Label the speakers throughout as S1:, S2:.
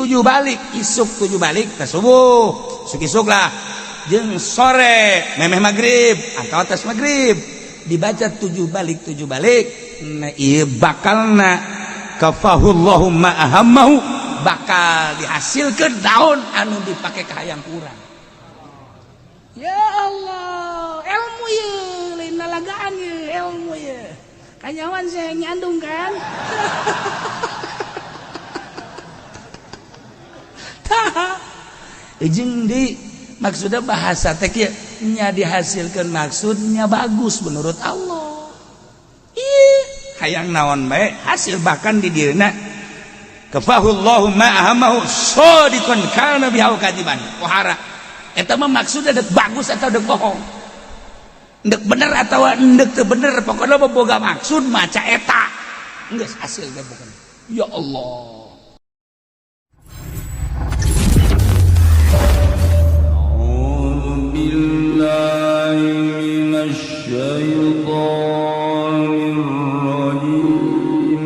S1: 7 balik, isuk 7 balik ke subuh, isuk-isuk lah, jeung sore memeh maghrib atau atas maghrib dibaca 7 balik 7 balik. Nah, ieu bakalna kafahullahu ma ahammahu, bakal dihasilkeun daun anu dipake ka hayang kurang. Ya Allah, ilmu ye lain lalagaan ye, ilmu ye kanyawan saya nyandung kan. Tah jeung di maksudnya bahasa teh kieu nya dihasilkeun maksudnya bagus menurut Allah. Ih, hayang naon bae hasil bahkan di dirina kafahullahu ma ahammahu shadiqan kana bihi kadiban. Pohara eta mah maksudnya dek bagus atau dek bohong, dek bener atau dek teu bener, pokoknya mah boga maksud maca eta geus hasil teh pokoknya. Ya Allah.
S2: Bismillahirrahmanirrahim.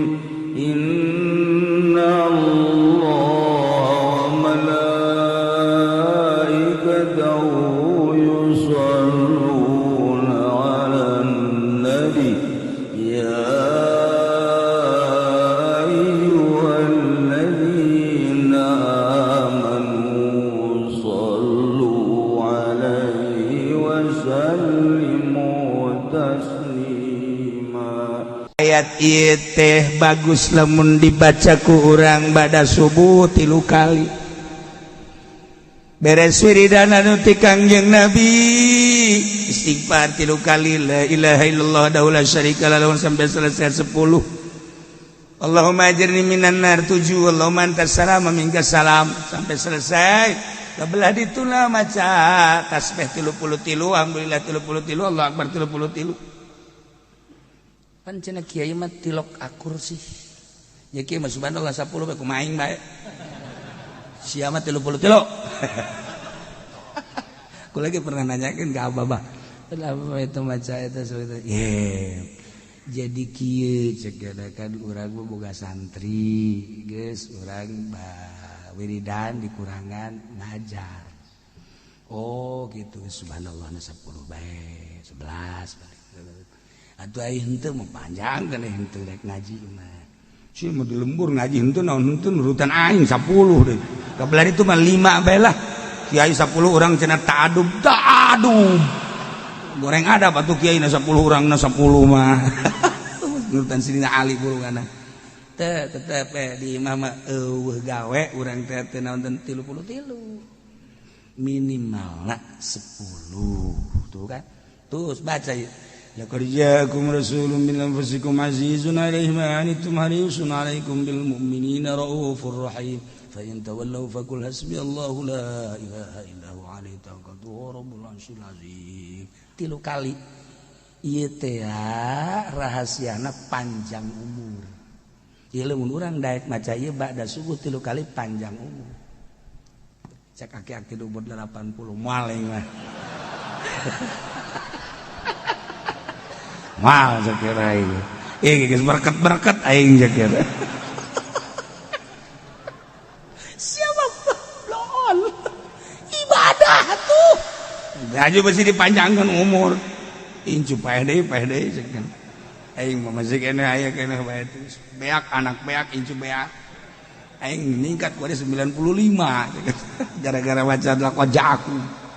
S2: Inna Allah wa malaikatahu yusholluna 'alan nabi ya ayyuhalladzina amanu shallu 'alaihi wa sallimu taslima.
S1: Ayat ieu teh bagus lamun dibaca ku urang bada subuh 3 kali beres wiridan anu ti Kangjeng Nabi, istighfar 3 kali la ilaha illallah wahdahu la syarika lahu sampai selesai 10, Allahumma ajirni minan nar 7, Allahumma antas salam wa minkas salam sampai selesai. Kebelah dituna maca tasbih 33, alhamdulillah 33, Allah akbar 33. Pan cenah kiai mah tilok akur sih. Ya kiai mah subhanallah 10 bae kumaha aing bae. Sia mah 33. Aku lagi pernah nanyakeun ka abah. Kenapa itu maca eta itu? Yeah. Jadi kieu cek kan urang mah boga santri, geus urang wiridan dikurangan ngajar. Oh gitu, subhanallah 10 bae, 11 balik. Atuh ai henteu mah panjang kan henteu rek ngaji mah. Si mah di lembur ngaji henteu naon henteu nurutan aing 10 deui. Kabelah itu mah 5 bae lah. Kiai 10 orang cenah ta'adub, ta'adub. Goreng ada atuh kiai na 10 orang na 10 mah. Nurutan Sidina Ali burungana. Teh tetep di imah mah eueuh gawe urang teh teu naon 33. Minimal 10 tuh kan. Terus baca ya.
S2: Laqad ja'akum rasulun min anfusikum azizun 'alaihi ma 'anittum harisun 'alaikum bil mu'minina raufur rahim. Fa in tawallaw faqul hasbiyallahu la ilaha illa huwa 'alaihi tawakkaltu wa rabbul 'arsyil 'azim.
S1: 3 kali. Ieu teh rahasiana panjang umur. Ieu lamun urang daek maca ieu ba'da subuh 3 kali panjang umur. Cek aki-aki umur 80 moal aing mah.
S2: Mal sakira ieu. Ieu geus berket-berket aing sakira.
S1: Siapa lol. Ibadah tuh.
S2: Aju pasti dipanjangkan umur. Incu paeh deui sakieu. Aing mah masih keneh aya keneh bae terus. Beak anak beak incu beak. Aing meningkat kuari 95 gara-gara baca laqad ja'akum.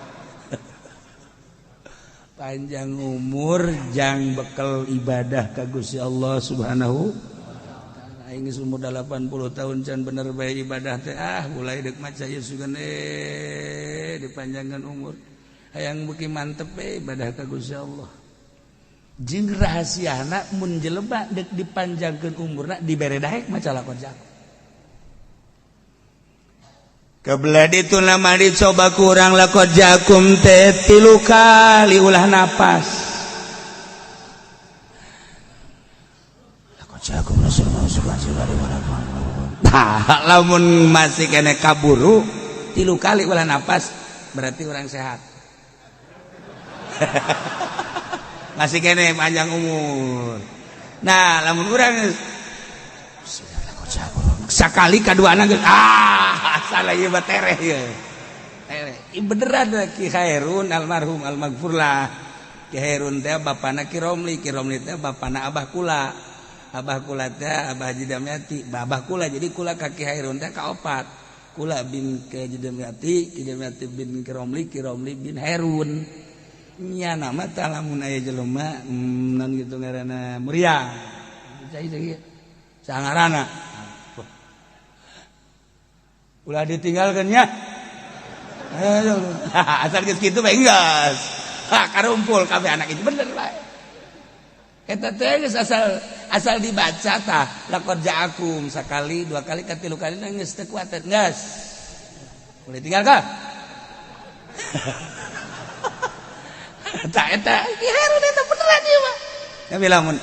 S1: Panjang umur jang bekel ibadah ka Gusti Allah Subhanahu wa taala. Aing geus umur 80 tahun can bener bae ibadah teh, ah mulai deuk maca ieu sugan dipanjangkan umur. Hayang beuki mantep bae ibadah ka Gusti Allah. Jeung rahasiana mun jelema deuk dipanjangkeun umurna dibere daek maca laqad ja'akum.
S2: Kebelah itu nama dicoba kurang laqad ja'akum teh 3 kali ulah napas. Laqad ja'akum rasulun.
S1: Nah, lamun masih kene kaburu 3 kali ulah napas berarti orang sehat. Masih kene panjang umur. Nah, lamun urang sakali kaduana geus ah
S2: Asal ieu mah tereh ieu. Tereh. Ieu beneran Ki Khairun almarhum almaghfurlah. Ki Khairun teh bapana Ki Romli, Ki Romli teh bapana Abah kula. Abah kula teh Abah Haji Damyati, Abah kula jadi kula ka Ki Khairun teh kaopat. Kula bin Ki Haji Damyati, Ki Damyati bin Ki Romli, Ki Romli bin Herun. Nya nama teh lamun aya jelema non gitu ngaranna Muria. Cai cai. Sangarana. Ulah ditinggalkeun nya. Asal geus kitu bae geus. Ha karumpul kabeh anak itu bener bae. Eta teh geus asal asal dibaca tah laqad ja'akum sakali dua kali katilu kali geus teu kuat geus. Boleh tinggal kah? Tah eta Ki Herun eta beneran ieu mah. Tapi lamun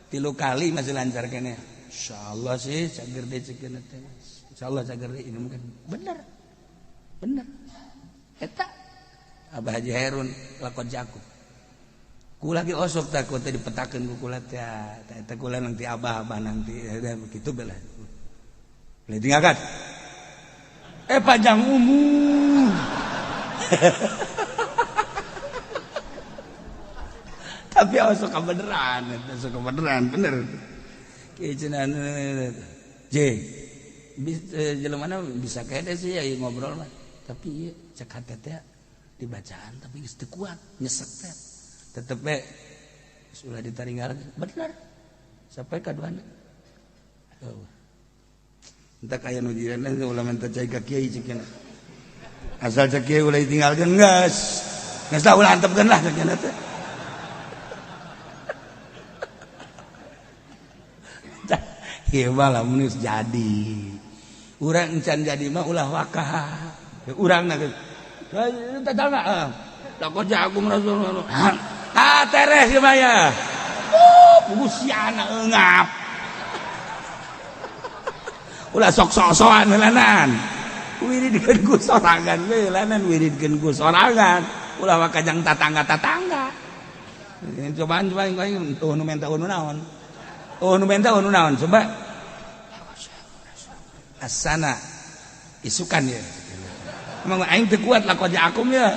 S2: tilu kali masih lancar keneh. Insyaallah sih cager deui cekeun teh. Insyaallah cager deui ini mungkin bener. Bener. Eta Abah Haji Herun laqad ja'akum. Kula ge osok takut teh dipetakeun ku kula teh. Eta kula nanti abah-abah nanti begitu bela. Boleh tinggalkan. Panjang umur. Tapi osok kebeneran, osok kebeneran bener. Kieu cenah J. Jelema mana bisa kede sih ya ngobrol mah. Tapi ieu cek hate teh dibacaan tapi geus teu kuat, nyesek teh. Tetep we sudah ditaringgal bener. Sampai kaduana. Oh. Entah kaya nu jiran ulah minta cai ka kiai cek. Asal cek kiai ulah ditinggalkeun geus. Geus lah ulah antepkeun lah cek teh. Ieu mah lamun geus jadi. Urang encan jadi mah ulah wakah. Urang na geus. Tatangga. Laqad ja'akum rasulun. Ah tereh ieu mah ya. Oh, pugusiana eungap. Ulah sok sok-sokan heulanan. Wiridkeun ku sorangan heulanan wiridkeun ku sorangan. Ulah wakajang tatangga-tatangga. Cobaan coba aing tuh nu menta nu naon. Oh nu menta nu naon coba. Asana isukan ya. Emang aing teu kuat laqad ja'akum ya.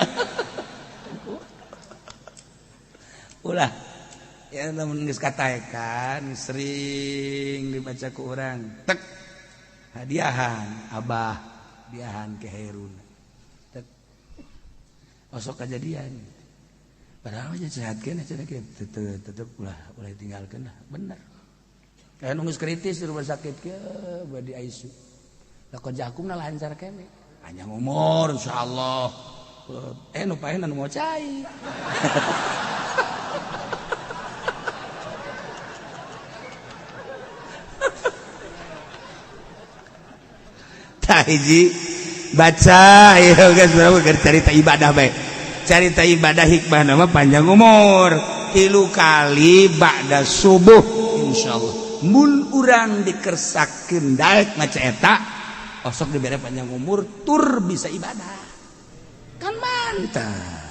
S2: Ulah ya lamun geus kataekan sering dibaca ku urang tek hadiahan abah diahan ke Herun tek osok kejadian padahal mah sehat keneh cenah tetep ulah ulah tinggalkeun lah bener. Kayak nunggu kritis di rumah sakit ke badi ICU. Laqad ja'akum na lancar keneh. Panjang umur insyaallah. Nu paeh nu mau cai. Tah hiji baca ieu geus urang keur carita ibadah bae. Carita ibadah hikmah nama panjang umur. 3 kali ba'da subuh insyaallah. Mun urang dikersakeun daek maca eta osok dibere panjang umur tur bisa ibadah kan mantap.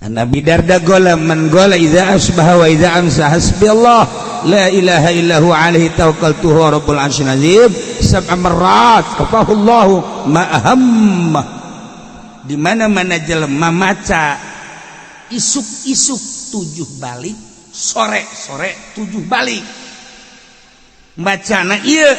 S2: Nabi Darda gola man gola idza asbaha wa idza amsa hasbi Allah la ilaha illa huwa alaihi tawakkaltu huwa rabbul arsyil azim sab'a marrat kafahullahu ma ahamma. Di mana-mana jelema maca isuk-isuk 7 balik, sore-sore 7 balik. Bacana ieu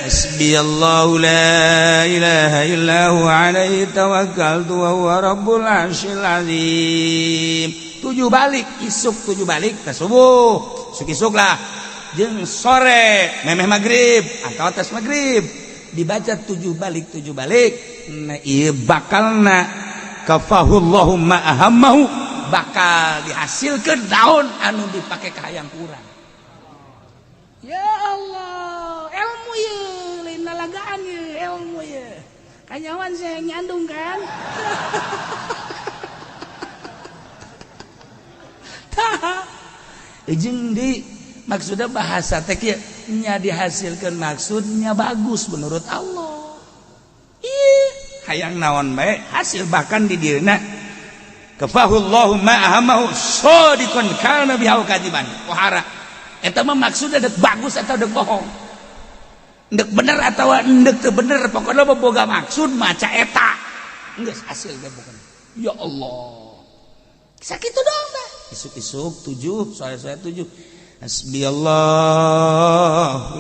S2: hasbiyallahu la ilaha illa huwa alaihi tawakkaltu wa huwa rabbul arsyil azim. 7 balik, isuk 7 balik ka subuh, isuk-isuk lah. Jeung sore memeh magrib atau atas magrib dibaca 7 balik 7 balik. Nah ieu bakalna kafahullahu ma ahammahu, bakal dihasilkan daun anu dipake kahayang kurang. Ya Allah, ilmu ye, lain lalagaan ye, ilmu ye. Kanyawan saya nyandung kan. Tah. Jeung di maksudnya bahasa teh kieu nya dihasilkeun maksudnya bagus menurut Allah. Ih, hayang naon bae hasil bahkan di dieuna kafahullahu ma ahammahu sadiqan kana bihi kadiban. Wahara. Eta mah maksudnya dek bagus atau dek bohong. Ndek bener atau ndek teu bener, pokoknya boga maksud maca eta geus hasil ge pokoknya. Ya Allah, sakitu doang dah. Isuk-isuk 7, sore-sore 7. Hasbiyallah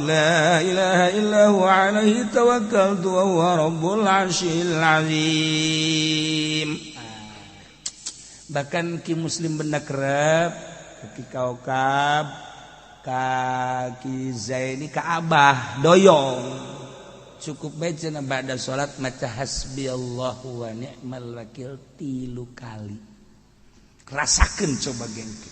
S2: la ilaha illa huwa alaihi tawakkaltu wa huwa rabbul arsyil azim. Bahkan Ki Muslim benda kerep Ki Kaukab, ka Ki Zaini, ka Abah Doyong, cukup bae cenah ba'da salat maca hasbiyallahu wa ni'mal wakil 3 kali. Rasakeun coba gengke.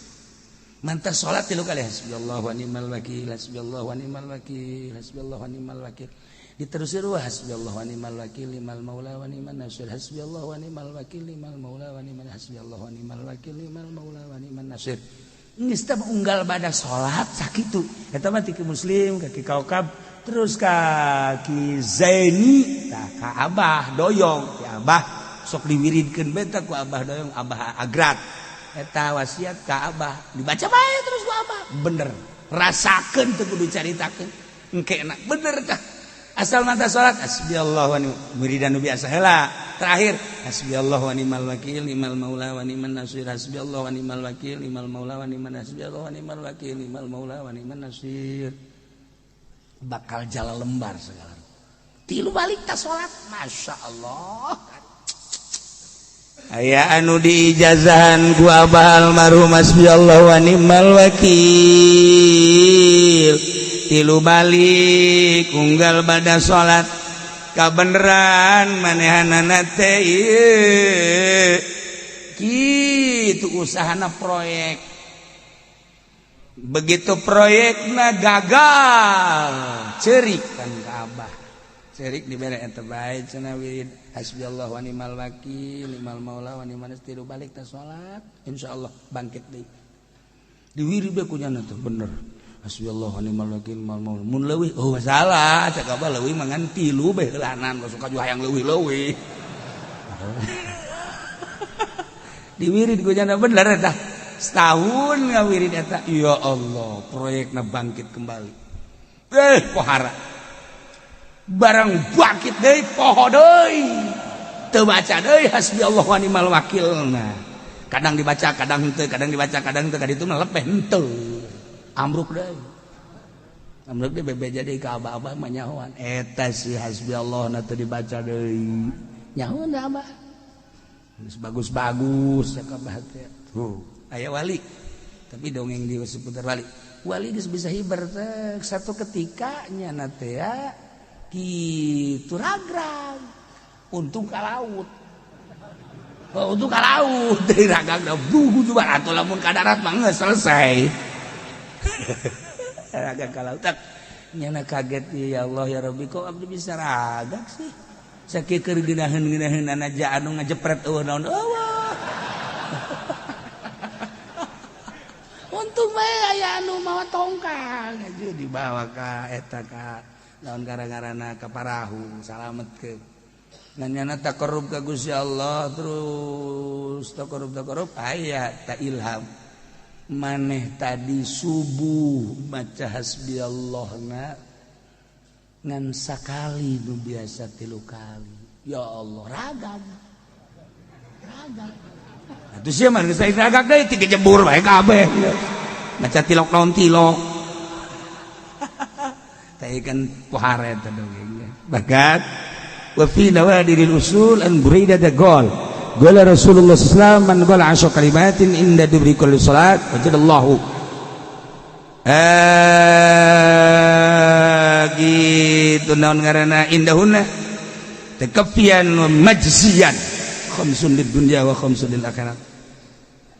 S2: Mantar salat 3 kali hasbiyallahu wa ni'mal wakil, hasbiyallahu wa ni'mal wakil, hasbiyallahu wa ni'mal wakil. Diterusir wa hasbiyallahu wa ni'mal wakil ni'mal maula wa ni'man nasir, hasbiyallahu wa ni'mal wakil ni'mal maula wa ni'man, hasbiyallahu wa ni'mal wakil ni'mal maula wa ni'man nasir. Geus teh unggal bada salat sakitu. Eta mah ti Ki Muslim ka Ki Kaukab, terus ka Ki Zaini, tah ka Abah Doyong. Ki Abah sok diwiridkeun bae tah ku Abah Doyong, Abah Agrat. Eta wasiat ka Abah dibaca bae terus ku Abah. Bener, rasakeun teu kudu caritakeun. Engke enak bener tah. Asal mata salat hasbiyallahu wa ni'mal wiridan nu biasa heula. Terakhir hasbiyallahu wa ni'mal wakil ni'mal maula wa ni'man nasir, hasbiyallahu wa ni'mal wakil ni'mal maula wa ni'man hasbiyallahu wa ni'mal wakil ni'mal maula wa ni'man nasir. Bakal jalan lembar segala. 3 balik ta salat, Masya Allah. Aya anu diijazahan ku Abah almarhum hasbiyallahu wa ni'mal wakil. 3 balik unggal bada salat kabeneran manehanana teh ieu kitu usahana proyek. Begitu proyekna gagal, cerik kan ka Abah. Cerik dibere eta bae cenah wirid hasbiyallahu wa ni'mal wakil ni'mal maula wa ni'man nasir. 3 balik teh salat, insyaallah bangkit deui. Diwirid bae ku nyana teh bener. Hasbiyallahu wa ni'mal wakil ni'mal maula. Mun leuwih oh masalah, cek Abah leuwih mah ngan 3 bae heulanan, suka juga hayang leuwih-leuwih. Diwirid ku nyana bener eta. Setahun ngawirid eta, ya Allah, proyekna bangkit kembali. Pohara. Barang bangkit deui poho deui. Teu baca deui hasbiyallahu wa ni'mal wakil. Nah, kadang dibaca, kadang henteu, kadang dibaca, kadang henteu, kaditu mah lepeh henteu. Amruk deui. Amruk deui bebeja deui ka abah-abah mah nyahoan. Eta si hasbiyallah na teu dibaca deui. Nyahoan da abah. Geus bagus-bagus cek abah teh. Tuh, aya wali. Tapi dongeng di seputar wali. Wali geus bisa hiber teh satu ketika nyana teh ya kitu ragrag. Untung ka laut. Oh, untung ka laut deui ragrag da buhu juga atuh lamun ka darat mah geus selesai. Ragag ka laut. Nyana kaget, ya Allah ya Rabbi, kok abdi bisa ragag sih? Sakieu keur geunaheun-geunaheun aja anu ngajepret eueuh naon eueuh. Untung bae aya anu mawa tongkang aja dibawa ka eta ka naon gara-garana ka parahu salametkeun. Ngan nyana taqarrub ka Gusti Allah terus taqarrub aya ta ilham. Maneh tadi subuh maca hasbiyallah na ngan sakali nu biasa 3 kali. Ya Allah, ragam. Ragam. Atuh sia mah geus ragag deui ti kejebur bae kabeh. Maca tilok naon tilok. Teh kan pohara eta dongeng. Bakat wa fi nawadiril usul an Buraidah gol. Qala Rasulullah sallallahu alaihi wasallam man qala 10 kalimatin inda dubri kulli salat wajadallahu. Gitu naon ngaranna indahunna takafian wa majziyan khamsun lid dunya wa khamsun lil akhirat.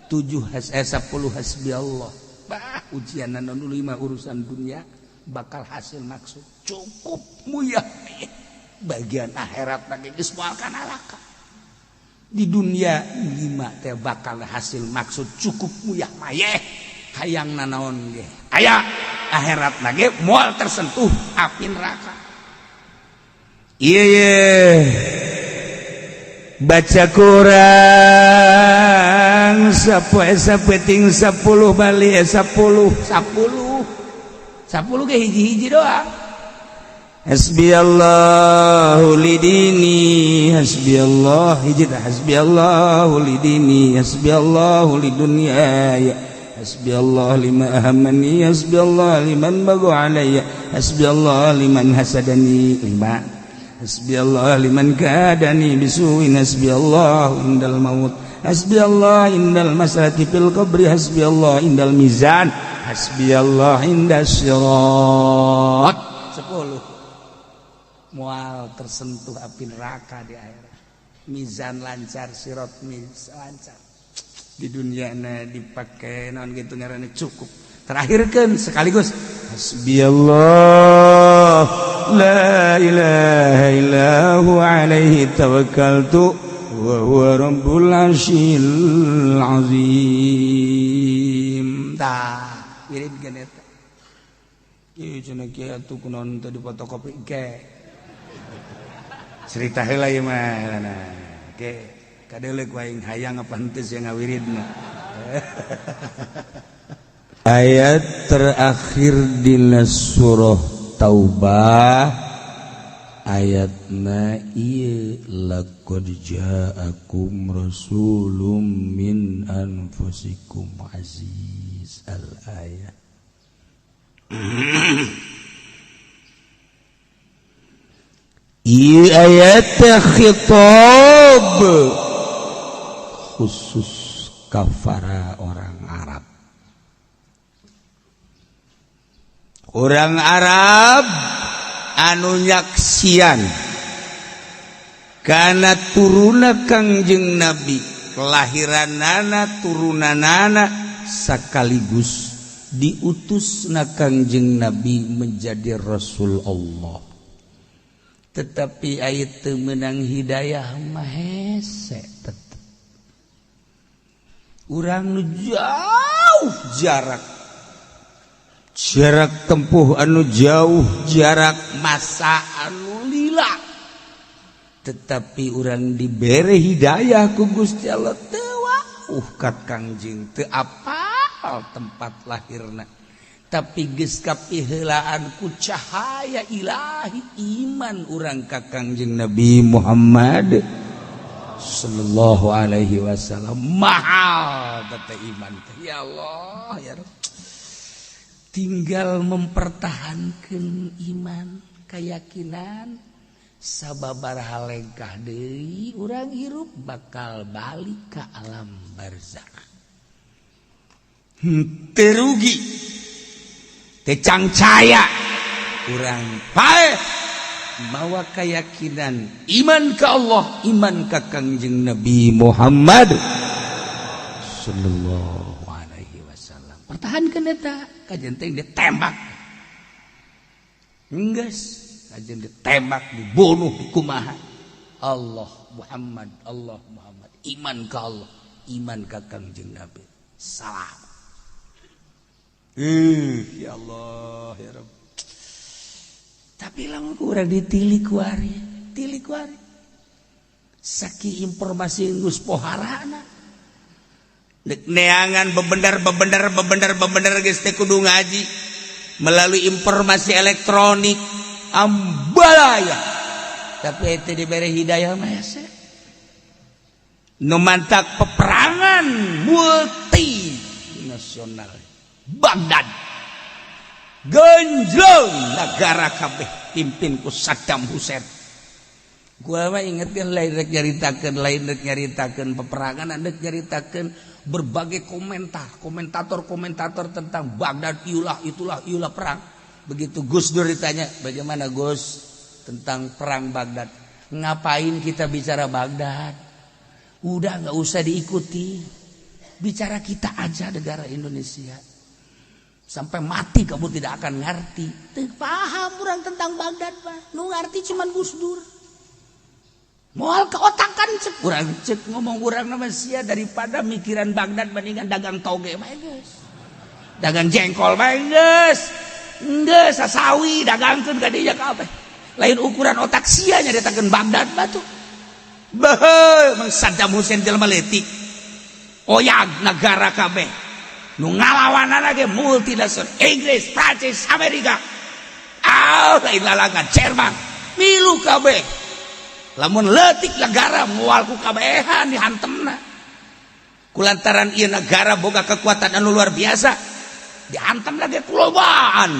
S2: 7 10 hasbi Allah. Bah ujian anu 5 urusan dunia bakal hasil maksud cukup muyah bagian akhirat lagi geus moal kana alaka. Di dunia 5 teh bakal hasil maksud cukup muyah mayeh hayang nanaon ge aya akhirat lagi moal tersentuh api neraka. Iya baca kurang sapoe sapeting 10 bali 10 10 10 ge hiji-hiji doang. Hasbiyallahu lidini, hasbiyallah hiji tah, hasbiyallahu lidini, hasbiyallahu lidunyaya, hasbiyallah lima ahammani, hasbiyallah liman bagha alayya, hasbiyallah liman hasadani, lima, hasbiyallah liman kadani bisuin, hasbiyallah indal maut, hasbiyallah indal masalati fil qabri, hasbiyallah indal mizan, hasbiyallah indas sirat. 10. Moal tersentuh api neraka di akhirat, mizan lancar, sirat miz lancar, di dunia na dipakai naon gitu ngaranna, cukup. Terakhirkan sekaligus hasbiyallah la ilaha illa huwa alaihi tawakkaltu wa huwa rabbul arsyil azim. Tah, wirid eta. Ieu cenah kieu atuh, kunaon teu difotokopi ke? Cerita heula ieu mah. Nah, ke kadeuleu ku aing hayang apa henteu sia ngawiridna. Ayat terakhir dina surah Taubah, ayatna ieu: laqad ja'akum rasulun min anfusikum aziz, al ayat. Ieu ayat khitab khusus kafara orang Arab, orang Arab anu nyaksian karena turuna Kangjeng Nabi, kelahiranana, turunanana, sekaligus diutus na Kangjeng Nabi menjadi Rasul Allah. Tetapi ayat teu meunang hidayah mah hese, tetep urang nu jauh, jarak jarak tempuh anu jauh, jarak masa anu lila, tetapi urang dibere hidayah ku Gusti Allah. Teu wauh ka Kangjeng, teu apal tempat lahirna, tapi geus kapiheulaan ku cahaya ilahi, iman urang ka Kangjeng Nabi Muhammad sallallahu alaihi wasallam. Mahal teh iman teh, ya Allah, ya Rabb. Tinggal mempertahankan iman, keyakinan, sababaraha lengkah deui urang hirup bakal balik ke alam barzakh. Teu rugi, teu cangcaya urang paeh mawa keyakinan iman ke Allah, iman ka Kangjeng Nabi Muhammad sallallahu alaihi wasallam. Pertahankan eta, kajen teh ditembak geus, kajen ditembak, dibunuh, dikumaha, Allah Muhammad, Allah Muhammad, iman ke Allah, iman ka Kangjeng Nabi, salam. Ya Allah, ya Rabb. Tapi lamun kurang ditilik kuari, tilik kuari, saking informasi geus poharana. Dek neangan bebendar bebendar bebendar bebendar geus teh kudu ngaji, melalui informasi elektronik ambalaya. Tapi itu diberi hidayah mah hese. Nu mantak peperangan multi nasional Baghdad genjlong negara kabeh, pimpin ku Saddam Hussein. Gua mah ingetkeun, lain rek nyaritakeun, lain rek nyaritakeun peperangan, rek nyaritakeun berbagai komentar komentator-komentator tentang Baghdad, iulah itulah iulah perang. Begitu Gus Dur ditanya, "Bagaimana, Gus, tentang perang Baghdad?" "Ngapain kita bicara Baghdad? Udah, nggak usah diikuti. Bicara kita aja, negara Indonesia. Sampai mati kamu tidak akan ngerti." Teu paham orang tentang Baghdad, Pak. Nu ngerti cuman Gus Dur. Moal keotakan cek urang, cek ngomong urang nama sia, daripada mikiran Baghdad bandingan dagang toge bae geus. Dagang jengkol bae geus. Geus sasawi dagangkeun ka dinya kabeh. Lain ukuran otak sia nyaritakeun Baghdad batu. Beuh, Mang Saddam Hussein jelema leutik. Oyag negara kabeh. Nu ngalawanana ge multinasional Inggris, Prancis, Amerika. Ah, lain lalangan Jerman milu kabeh. Lamun leutik negara moal ku kabehan dihantemna. Kulantaran ieu negara boga kekuatan anu luar biasa, dihantam lagi kulobaan.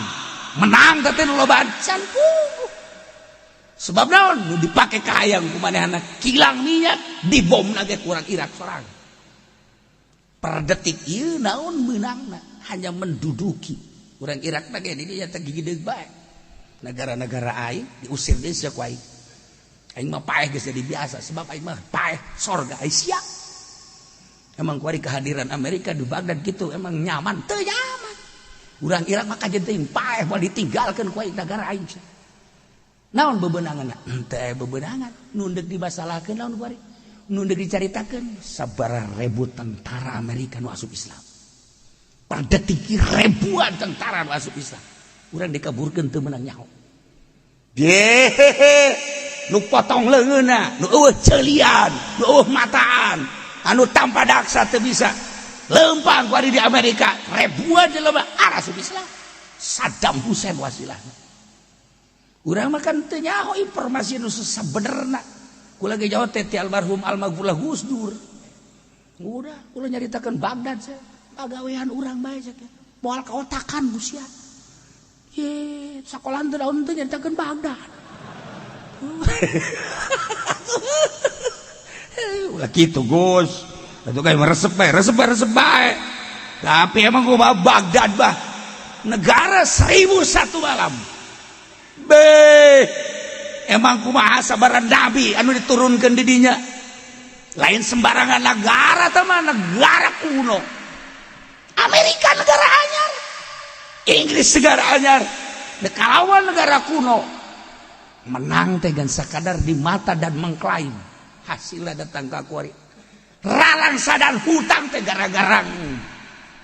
S2: Menang teh nu lobaan can puguh. Sebab naon nu dipake kahayang ku manehna kilang minyak dibom lagi kurang Irak sorang. Per detik ieu naon meunangna hanya menduduki. Urang Irak mah ge di dieu teh gigideug bae. Negara-negara aing diusir deui sia ku aing. Aing mah paeh geus jadi biasa sebab aing mah paeh sorga aing sia. Emang kuari kehadiran Amerika di Baghdad gitu emang nyaman teu nyaman. Urang Irak mah kajen teuing paeh moal ditinggalkeun ku aing negara aing. Naon bebenangan? Henteu aya bebenangan. Nu deuk dimasalahkeun naon kuari? Nu deuk dicaritakeun sabaraha ribu tentara Amerika nu asup Islam. Per detik ribuan tentara nu asup Islam. Urang dikaburkeun teu meunang nyaho. Yehehe, nu potong leungeunna, nu eueuh ceulian, nu eueuh mataan, anu tanpa daksa teu bisa. Lempang kuari di Amerika, ribuan jelema asup Islam. Saddam Hussein wasilahna. Urang mah kan teu nyaho informasi nu sabenerna. Kula ge jauh teh ti almarhum almaghfurlah Gus Dur. Udah, kula nyaritakeun Baghdad sia. Pagawean urang bae sia. Moal kaotakan Gus ya. Ye, sakolaan teu daun teu nyaritakeun Baghdad. Ulah kitu Gus. Atuh kayak meresep bae, resep bae, resep bae. Tapi emang gua Baghdad bah. Negara 1001 malam. Be, emang kumaha sabaran nabi anu diturunkan di dinya. Lain sembarangan negara teman, negara kuno. Amerika negara anyar, Inggris negara anyar, kalawan negara kuno. Menang teh gan sakadar di mata dan mengklaim. Hasilnya datang ke kuari. Ralangsa dan hutang teh gara-gara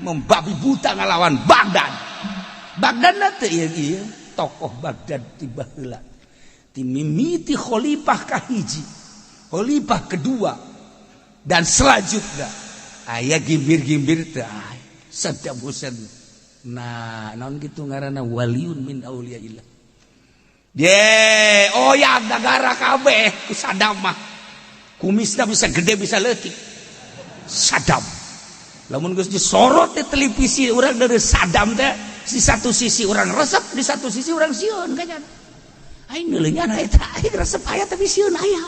S2: membabi buta ngalawan Baghdad. Baghdad teh ieu ieu tokoh Baghdad ti baheula. Ti mimiti khalifah kahiji, khalifah kedua dan selanjutnya aya gimbir-gimbir teh Saddam Hussein. Nah, naon kitu ngaranna waliun min auliyaillah. Ye, oh ya negara kabeh ku Saddam mah. Kumisna bisa gede bisa leutik. Saddam. Lamun geus disorot di televisi urang dari Saddam teh di satu sisi orang resep, di satu sisi orang sieun kayaknya. Aing neuleungan eta aing resep aya tapi sieun aya.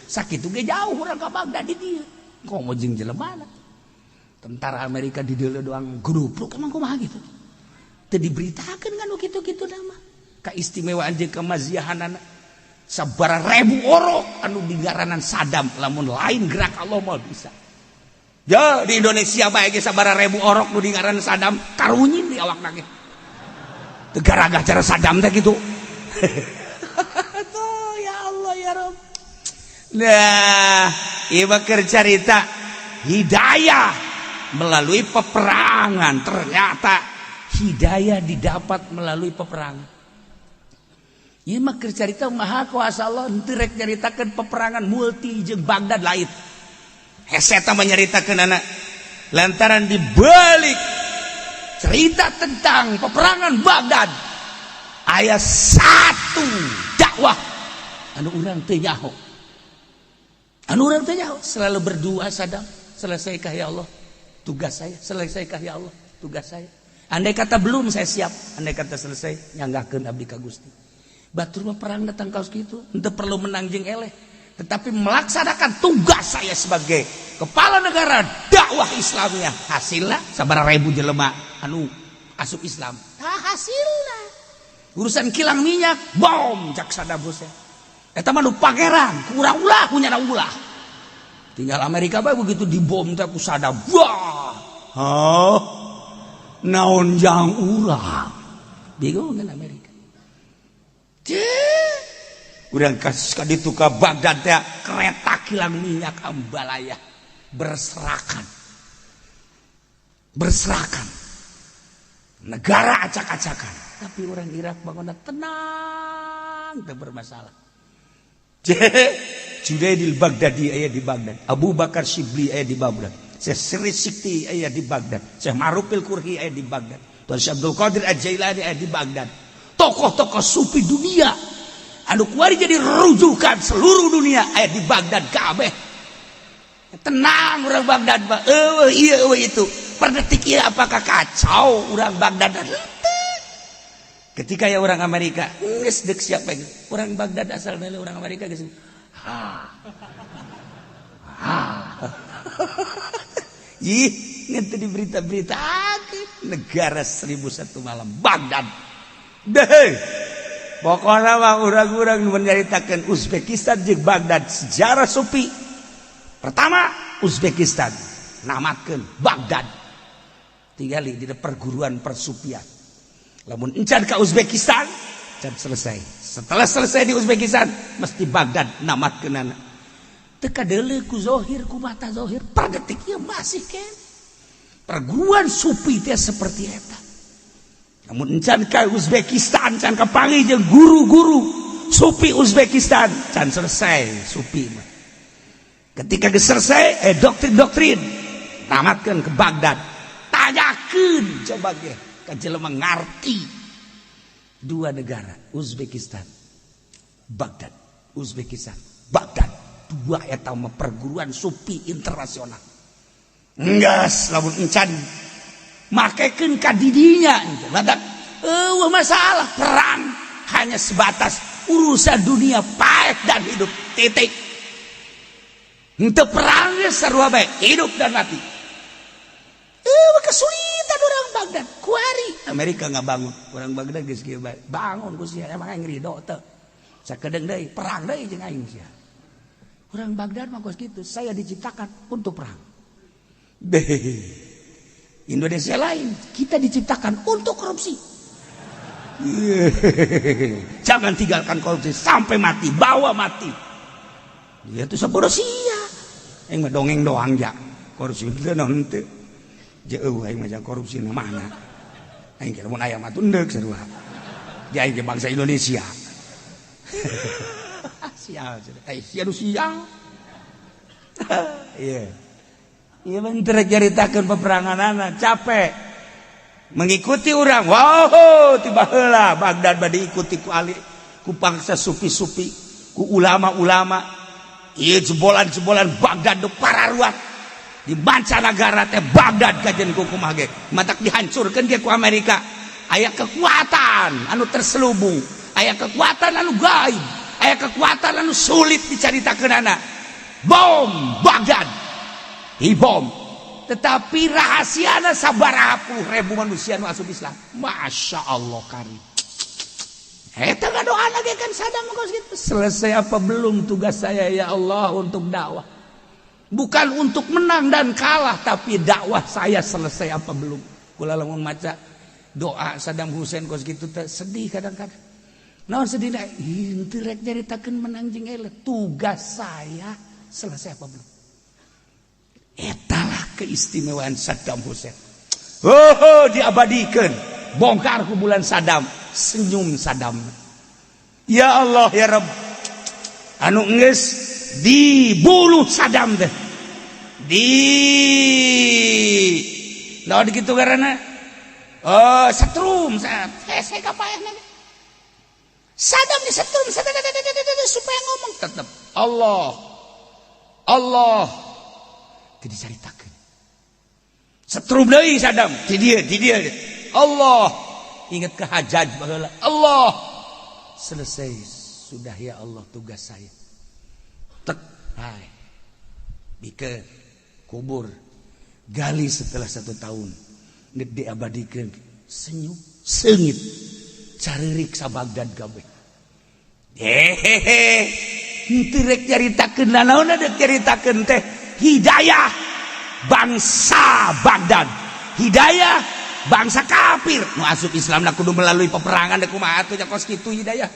S2: Sakitu ge jauh urang ka Baghdad di dieu. Komo jeung jelemana. Tentara Amerika di dieu doang grupluk emang kumaha gitu. Teu diberitakeun kan kitu-kitu nama. Kaistimewaan jeung kemaziahanana. Sabaraha ribu orok anu digaranan Saddam lamun lain gerak Allah mah bisa. Ya di Indonesia bae ge sabaraha ribu orok nu dingaranan Saddam karunyin di awakna ge. Teu garagah cara Saddam teh kitu. Tuh ya Allah ya Rob. Nah, ieu mah keur carita hidayah melalui peperangan. Ternyata hidayah didapat melalui peperangan. Ieu mah keur carita maha kuasa Allah henteu rek nyaritakeun peperangan multi jeung Baghdad lain. Heseta menyaritakeun anak lantaran dibalik cerita tentang peperangan Baghdad aya satu dakwah anu urang teu nyaho, anu urang teu nyaho selalu berdoa Saddam, selesaikah ya Allah tugas saya, selesaikah ya Allah tugas saya, andai kata belum saya siap, andai kata selesai nyanggahkeun abdi ka Gusti. Batur mah perang datang kaos kitu henteu perlu menang jeung eleh, tetapi melaksanakan tugas saya sebagai kepala negara dakwah Islamnya. Hasilnya sabaraha ribu jelema anu asup Islam. Nah, hasilnya urusan kilang minyak bom cak Saddam Hussein eta mah nu pangeran kurang ulah punya ulah tinggal Amerika bae begitu dibom teh ku Saddam wah oh naon jang urang bingung kan Amerika. Urang kasus ka ditu ka Baghdad teh kereta kilang minyak ambalaya berserakan, berserakan, negara acak-acakan, tapi orang Irak bangunnya tenang, tidak bermasalah. Junaidil Baghdadi aya di Baghdad, Abu Bakar Shibli aya di Baghdad, Syekh Sirri Sikti aya di Baghdad, Syekh Ma'rufil Kurhi aya di Baghdad, Tuan Syekh Abdul Qadir Al-Jailani aya di Baghdad.
S1: Tokoh-tokoh sufi dunia anu kuari jadi rujukan seluruh dunia aya di Baghdad kabeh. Tenang orang Baghdad mah, eueuh ieu, eueuh itu. Per detik ieu apakah kacau orang Baghdad? Ketika ya orang Amerika geus deuk siapa orang Baghdad, asal dari orang Amerika geus ha ha. Ih, nanti di berita-berita negara 1001 malam Baghdad deh. Pokoknya mah urang-urang menceritakan Uzbekistan jeung Baghdad, sejarah sufi pertama Uzbekistan, namatkeun Baghdad, tinggali di perguruan persufian. Lamun encan ke Uzbekistan can selesai. Setelah selesai di Uzbekistan mesti Baghdad namatkeunana. Teu kadeuleu ku zohir, ku mata zohir. Per detik ieu masih ken perguruan sufi teh seperti eta. Namun encan ke Uzbekistan, can kapanggih jeung guru-guru sufi Uzbekistan, can selesai sufi mah. Ketika geus selesai doktrin-doktrin, tamatkeun ke Baghdad. Tanyakeun coba ge ka jelema ngarti dua negara, Uzbekistan, Baghdad, Uzbekistan, Baghdad, dua eta mah perguruan sufi internasional. Enggeus, lamun encan makekeun ka didinya badak eueuh masalah. Perang hanya sebatas urusan dunia, paek dan hidup, titik. Henteu perang ge sarua bae, hidup dan mati. Eueuh kesulitan orang Baghdad kuari. Amerika nggak bangun, orang Baghdad geus kieu bae, bangun ku sia, emang aing ridho teu? Sakedeung deui perang deui jeung aing sia. Orang Baghdad mah kos kitu, saya diciptakan untuk perang. Deh. Indonesia lain, kita diciptakan untuk korupsi. Jangan tinggalkan korupsi sampai mati, bawa mati. Dia tuh sabodo sia. Aing mah dongeng doang ja. Korupsi teu naon teu. Jeuh aing mah korupsi na mana. Aing kira mun aya mah tunduk sarua. Di aing ge bangsa Indonesia. Sial, eh sia nu sial. Iya. Iya bener, caritakeun peperangan anak capek mengikuti orang. Wow, tiba heula Baghdad bade ikuti ku ali, ku bangsa sufi-sufi, ku ulama-ulama. Ieu jebolan-jebolan Baghdad nu pararuat di mancanagara teh Baghdad kajen ku kumaha ge matak dihancurkeun ge ku Amerika. Aya kekuatan anu terselubung, aya kekuatan anu gaib, aya kekuatan anu sulit dicaritakeunana. Bom Baghdad dibom, tetapi rahasiana sabaraha puluh ribu manusia nu asup Islam. Masya Allah kari eta doa lagi kan Saddam kos gitu. Selesai apa belum tugas saya, ya Allah, untuk dakwah? Bukan untuk menang dan kalah, tapi dakwah saya selesai apa belum? Kula lamun maca doa Saddam Hussein kos gitu teh sedih kadang-kadang. Naon sedih? Henteu rek nyaritakeun menang jeung eleh, tugas saya selesai apa belum? Etalah keistimewaan Saddam Hussein. Oh, diabadikan. Bongkar kuburan Saddam, senyum Saddam. Ya Allah ya Rabb. Anu geus dibunuh Saddam teh. Di naon kitu karena oh setrum saya kapayah. Saddam disetrum supaya ngomong tetap Allah Allah. Tidak dicaritakeun. Setrum deui Saddam di dieu, di dieu Allah, ingat ke Hajjaj baheula, Allah, selesai sudah ya Allah tugas saya. Tek hai bikeun kubur, gali setelah satu tahun, nek diabadikeun, senyum seungit caririk sa Baghdad kabeh. Hehehe, henteu rek nyaritakeun nanaon, dek nyaritakeun teh hidayah bangsa Baghdad, hidayah bangsa kafir nu asup Islam na kudu melalui peperangan. Dek kumaha atuh kos kitu hidayah?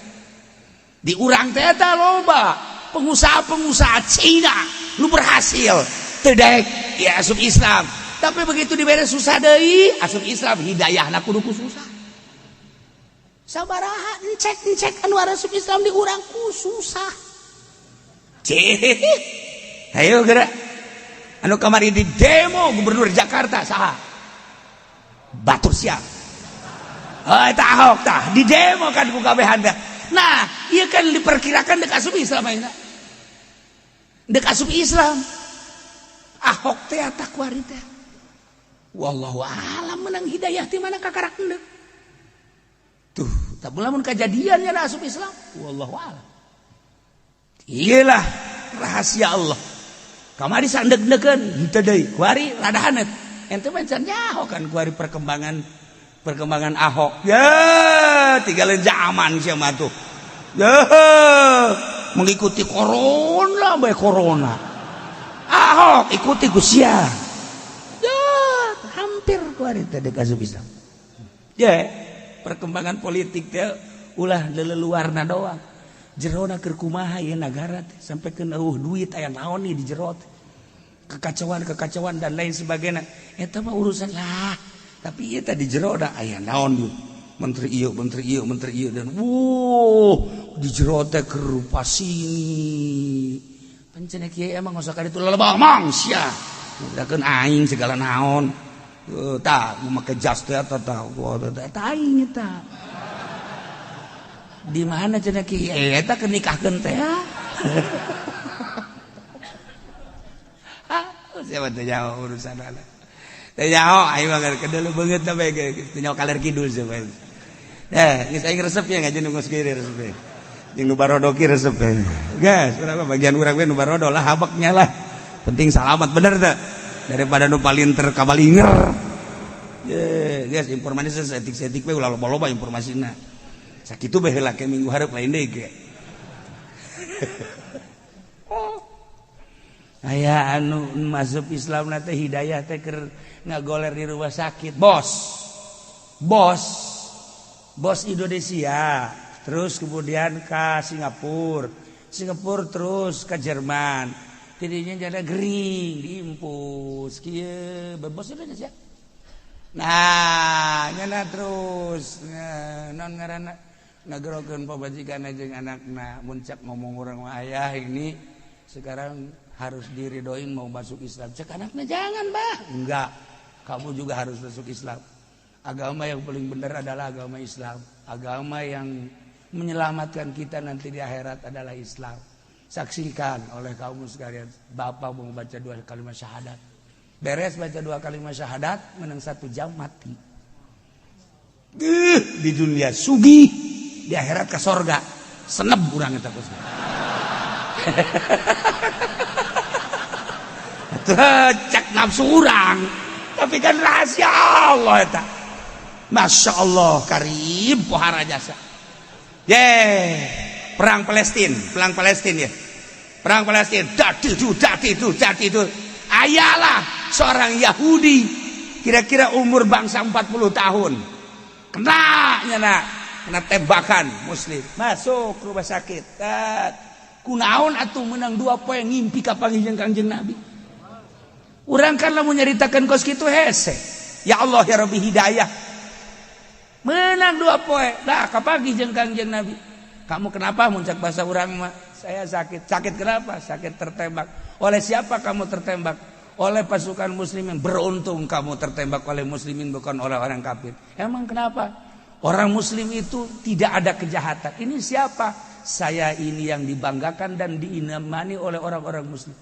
S1: Di urang teh eta loba pengusaha-pengusaha Cina nu berhasil teu daek ya asup Islam, tapi begitu dibere susah deui asup Islam. Hidayahna kudu ku susah. Sabaraha encek-encek anu asup Islam di urang ku susah? Cih, ayo gerak. Anu kamari di demo gubernur Jakarta saha? Batur siap.
S2: Oh, eta Ahok tah di demo kan ku kabehan. Nah, ieu kan diperkirakan dek asup Islam ayeuna. Dek asup Islam. Ahok teh eta kuari teh. Wallahu alam menang hidayah ti mana kakarak endek. Tuh, tak lamun kejadian nya asup Islam. Wallahu alam. Iyalah rahasia Allah. Kamari sandeg-degeun henteu deui. Kuari rada hanet. Ente mah can nyaho kan kuari perkembangan perkembangan Ahok. Ya, tinggalin zaman sia mah tuh. Ya, mengikuti corona bae corona. Ahok ikuti ku sia. Ya, hampir kuari teh dek asup Islam. Ya, perkembangan politik teh ulah leleluarna doang. Jerona keur kumaha ieu nagara teh sampai ke eueuh duit, aya naon nih di jero teh. Kekacauan-kekacauan dan lain sebagainya. Eta mah urusan lah. Tapi ieu teh di jero da aya naon ieu. Menteri ieu, menteri ieu, menteri ieu dan wuh di jero teh keur sini. Pancen kieu emang usah ka ditu lelebah mang sia. Udakeun aing segala naon. Tah make jas teh eta tah. Eta aing eta. Di mana cenah kieu eta keur nikahkeun teh. Ah, siapa teh nyaho urusan anak. Teh nyaho aing mah kedelu beungeut teh bae teh nyaho kaler kidul sia. Eh, geus aing resep ya ngaji nu geus kieu resep. Jeung nu barodo ki resep. Geus, urang mah bagian urang we nu barodo lah habaknya lah. Penting salamat bener teh. Daripada nu palinter kabalinger. Ye, geus informasi seetik-seetik we ulah loba-loba informasina. Sakitu bae heula ke minggu hareup lain deui ge. Oh. Aya anu masuk Islam na teh hidayah teh keur ngagoler di rumah sakit. Bos. Bos. Bos Indonesia, terus kemudian ke Singapura. Singapura terus ke Jerman. Tidinya jadi gering diimpus kieu bos Indonesia. Nah, nyana terus non ngaranna ngagerokeun pamajikan jeung anakna muncak ngomong orang ayah ini sekarang harus diridoin mau masuk Islam. Cek anaknya jangan bah, enggak, kamu juga harus masuk Islam. Agama yang paling benar adalah agama Islam. Agama yang menyelamatkan kita nanti di akhirat adalah Islam. Saksikan oleh kaum sekalian, bapak mau baca dua kalimat syahadat. Beres baca dua kalimat syahadat, menang 1 jam mati. Di dunia sugih, di akhirat ke sorga. Seneb urang eta Gus. Cek nafsu urang. Tapi kan rahasia Allah eta. Masya Allah karim pohara jasa. Ye, perang Palestina ya. Perang Palestina, dati itu, dati itu, dati itu. Ayalah seorang Yahudi, kira-kira umur bangsa 40 tahun. Kena nyana, kena tembakan muslim. Masuk ke rumah sakit. Tat. Kunaon atuh menang 2 poe ngimpi kapanggih jeung Kangjeng Nabi. Urang kan lamun nyaritakeun kos kitu hese. Ya Allah ya Rabbi hidayah. Menang 2 poe, dah kapanggih jeung Kangjeng Nabi. Kamu kenapa muncak bahasa urang mah? Saya sakit. Sakit kenapa? Sakit tertembak. Oleh siapa kamu tertembak? Oleh pasukan muslimin. Beruntung kamu tertembak oleh muslimin, bukan oleh orang kafir. Emang kenapa? Orang muslim itu tidak ada kejahatan. Ini siapa? Saya ini yang dibanggakan dan diimani oleh orang-orang muslim.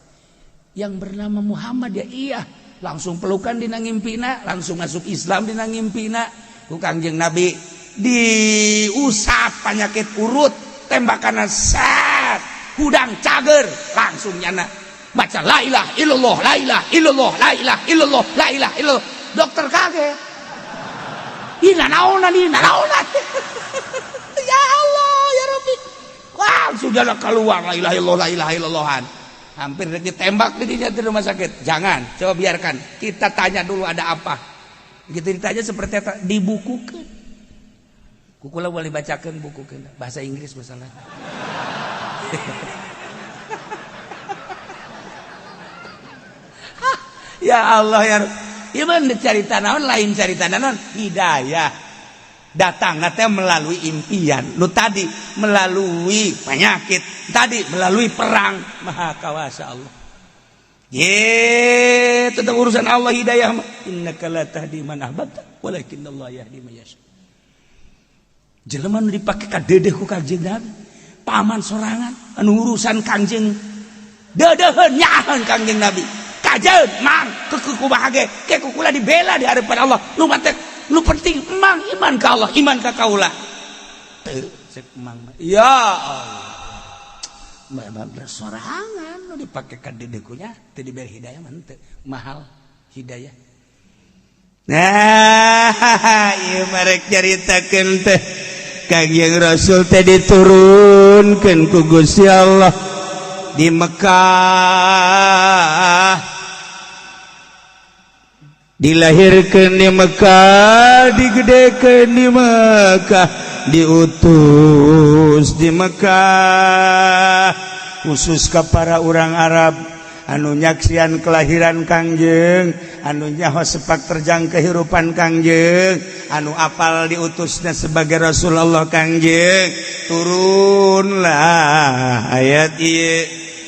S2: Yang bernama Muhammad ya iya. Langsung pelukan dina ngimpina, langsung masuk Islam dina ngimpina. Ku Kangjeng Nabi diusap penyakit urut, tembakan set, hudang cager, langsung nyana baca la ilaha illallah, la ilaha illallah, la ilaha illallah, la ilaha illallah. Dokter kaget. Ih, naonan ieu, naonan. Ya Allah, ya Rabbi. Langsung jalan keluar la ilaha illallah, la ilaha illallahan. Hampir ditembak di di rumah sakit. Jangan, coba biarkan. Kita tanya dulu ada apa. Gitu ditanya seperti apa, dibukukan. Kukula boleh bacakan buku bahasa Inggris masalah. Ya Allah ya. Iman cari naon lain cari naon hidayah datang teh melalui impian lu tadi, melalui penyakit tadi, melalui perang. Maha kawasa Allah. Ye, tetap urusan Allah hidayah mah. Innaka la tahdi man ahbabta walakin Allah yahdi man yasha. Jelema nu dipake kadedeh ku Kangjeng Nabi, paman sorangan anu urusan Kangjeng deudeuheun, nyaaheun Kangjeng Nabi. Kajeun mang keukeuh kumaha ge ke ku kula dibela di hadapan Allah. Nu matek nu penting emang iman ka Allah, iman ka kaula. Teu cek emang, ya Allah. Sorangan nu dipake kadedeh nya teu diberi hidayah mah teu mahal hidayah. Nah, ieu marek caritakeun teh Kangjeng Rasul teh diturunkeun ku Gusti Allah di Mekah, dilahirkan di Mekah, digedekeun di Mekah, diutus di Mekah. Khusus ke para orang Arab anu nyaksian kelahiran Kangjeng, anu nyaho sepak terjang kehidupan Kangjeng, anu apal diutusnya sebagai Rasulullah Kangjeng, turunlah ayat ieu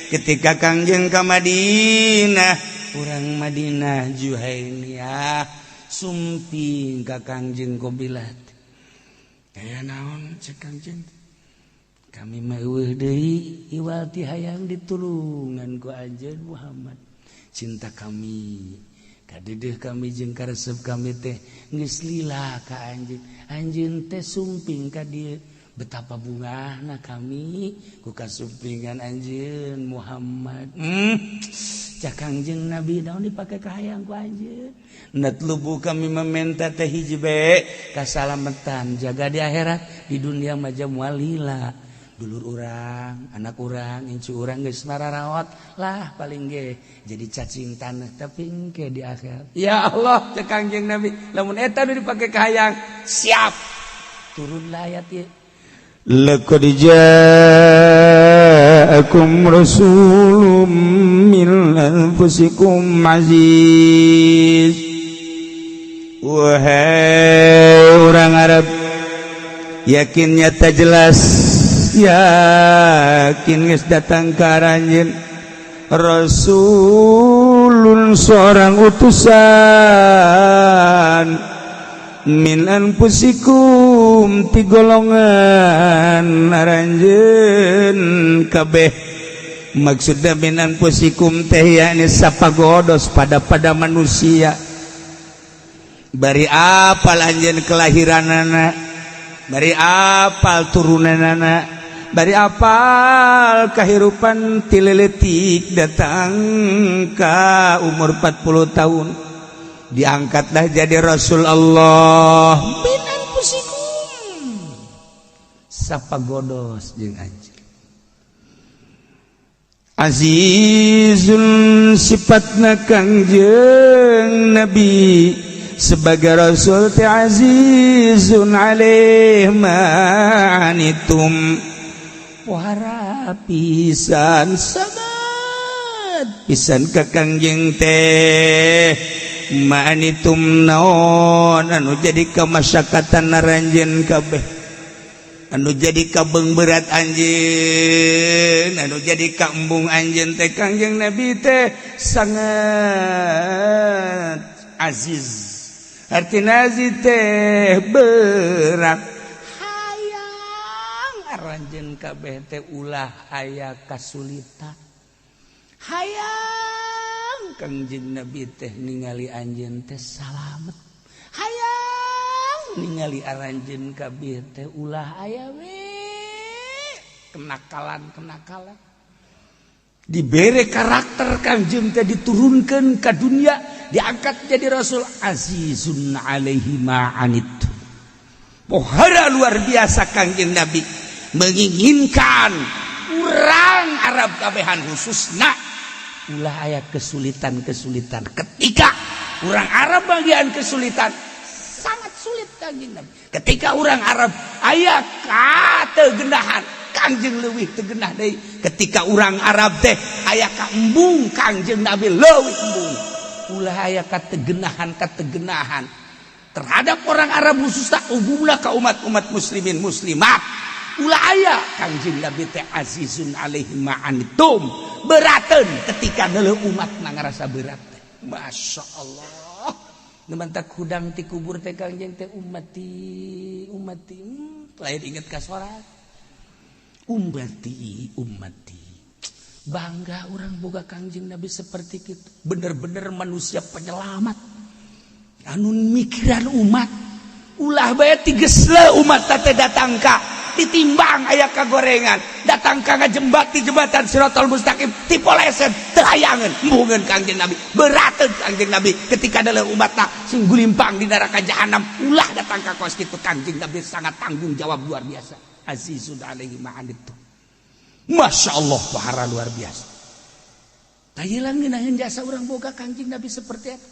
S2: ketika Kangjeng ke Madinah. Urang Madinah Juhainiyah sumping ka Kangjeng qobilat. Aya naon, cek Kangjeng? Kami mah euweuh deui iwal ti hayang ditulungan ku anjeun Muhammad. Cinta kami, kadedeh kami jeung karesep kami teh geus lila ka anjeun. Anjeun teh sumping ka dieu, betapa bungahna kami ku kasumpingan anjeun Muhammad. Cak Kangjeng Nabi, naon dipake kahayang ku anjeun? Natlubu, kami meminta teh hiji be, kasalamatan jaga di akhirat. Di dunia mah moal lila, dulur urang, anak urang, incu urang geus mararawat lah, paling ge jadi cacing tanah, tapi engke di akhirat. Ya Allah, cek Kangjeng Nabi, lamun eta nu dipake kahayang, siap. Turunlah ayat ieu.
S1: لقد جاءكم رسول من أنفسكم عزيز. Wahai orang Arab, yakin, nyata, jelas, yakin geus datang ka aranjeun rasulun, seorang utusan, min anfusikum, ti golongan aranjeun kabeh. Maksudna min anfusikum teh yakni sapagodos pada pada manusia, bari apal anjeun kelahiranana, bari apal turunanana, bari apal kehidupan ti leletik datang ka umur 40 tahun, diangkatlah jadi Rasul Allah.
S2: Min anfusikum, sapagodos jeung anjeun.
S1: Azizun, sifatna Kangjeng Nabi sebagai Rasul teh azizun alaih ma anittum,
S2: pohara pisan, sangat
S1: pisan ka Kangjeng teh, ma anittum, naon anu jadi kamasyakatan aranjeun kabeh, anu jadi kabeng berat anjeun, anu jadi kaembung anjeun teh, Kangjeng Nabi teh sangat aziz. Artina aziz teh berat,
S2: hayang aranjeun kabeh teh ulah aya kasulitan, hayang Kangjeng Nabi teh ningali anjeun teh salamet, hayang ningali aranjeun kabeh teh ulah aya we kenakalan-kenakalan.
S1: Dibere karakter Kangjeng teh, diturunkan ke dunia, diangkat jadi rasul, azizun alaihi ma anit, pohara luar biasa. Kangjeng Nabi menginginkan urang Arab kabehan khususna
S2: ulah aya kesulitan-kesulitan. Ketika orang Arab bagian kesulitan, sangat sulit Kangjeng Nabi.
S1: Ketika orang Arab aya kategenahan, Kangjeng leuwih teu genah deui. Ketika orang Arab teh aya kaembung, Kangjeng Nabi leuwih embung.
S2: Ulah aya kategenahan kategenahan
S1: terhadap orang Arab khususnya, umumna ka umat-umat muslimin muslimat, ulah aya. Kangjeng Nabi teh azizun alaihi ma anittum,
S2: beraten ketika neuleuh umat na ngarasa berat teh. Masya Allah, nu mantak hudang ti kubur teh Kangjeng teh, ummati, ummati.
S1: Lain inget ka sorangan. Ummati, ummati. Bangga orang boga Kangjeng Nabi seperti itu. Bener-bener manusia penyelamat. Anu mikiran umat. Ulah bae tigesle umat teh datang ka ditimbang aya kagorengan, datang ka ngajembat di jembatan Siratal Mustaqim tipoleset teu hayangeun embungeun Kangjeng Nabi. Berateun Kangjeng Nabi ketika dalam umatna sing gulimpang di neraka jahanam, ulah datang ka kos kitu. Kangjeng Nabi sangat tanggung jawab luar biasa. Azizun alaihi ma anittum. Masya Allah, pahara luar biasa. Tayilan ngeunaheun jasa urang boga Kangjeng Nabi seperti itu.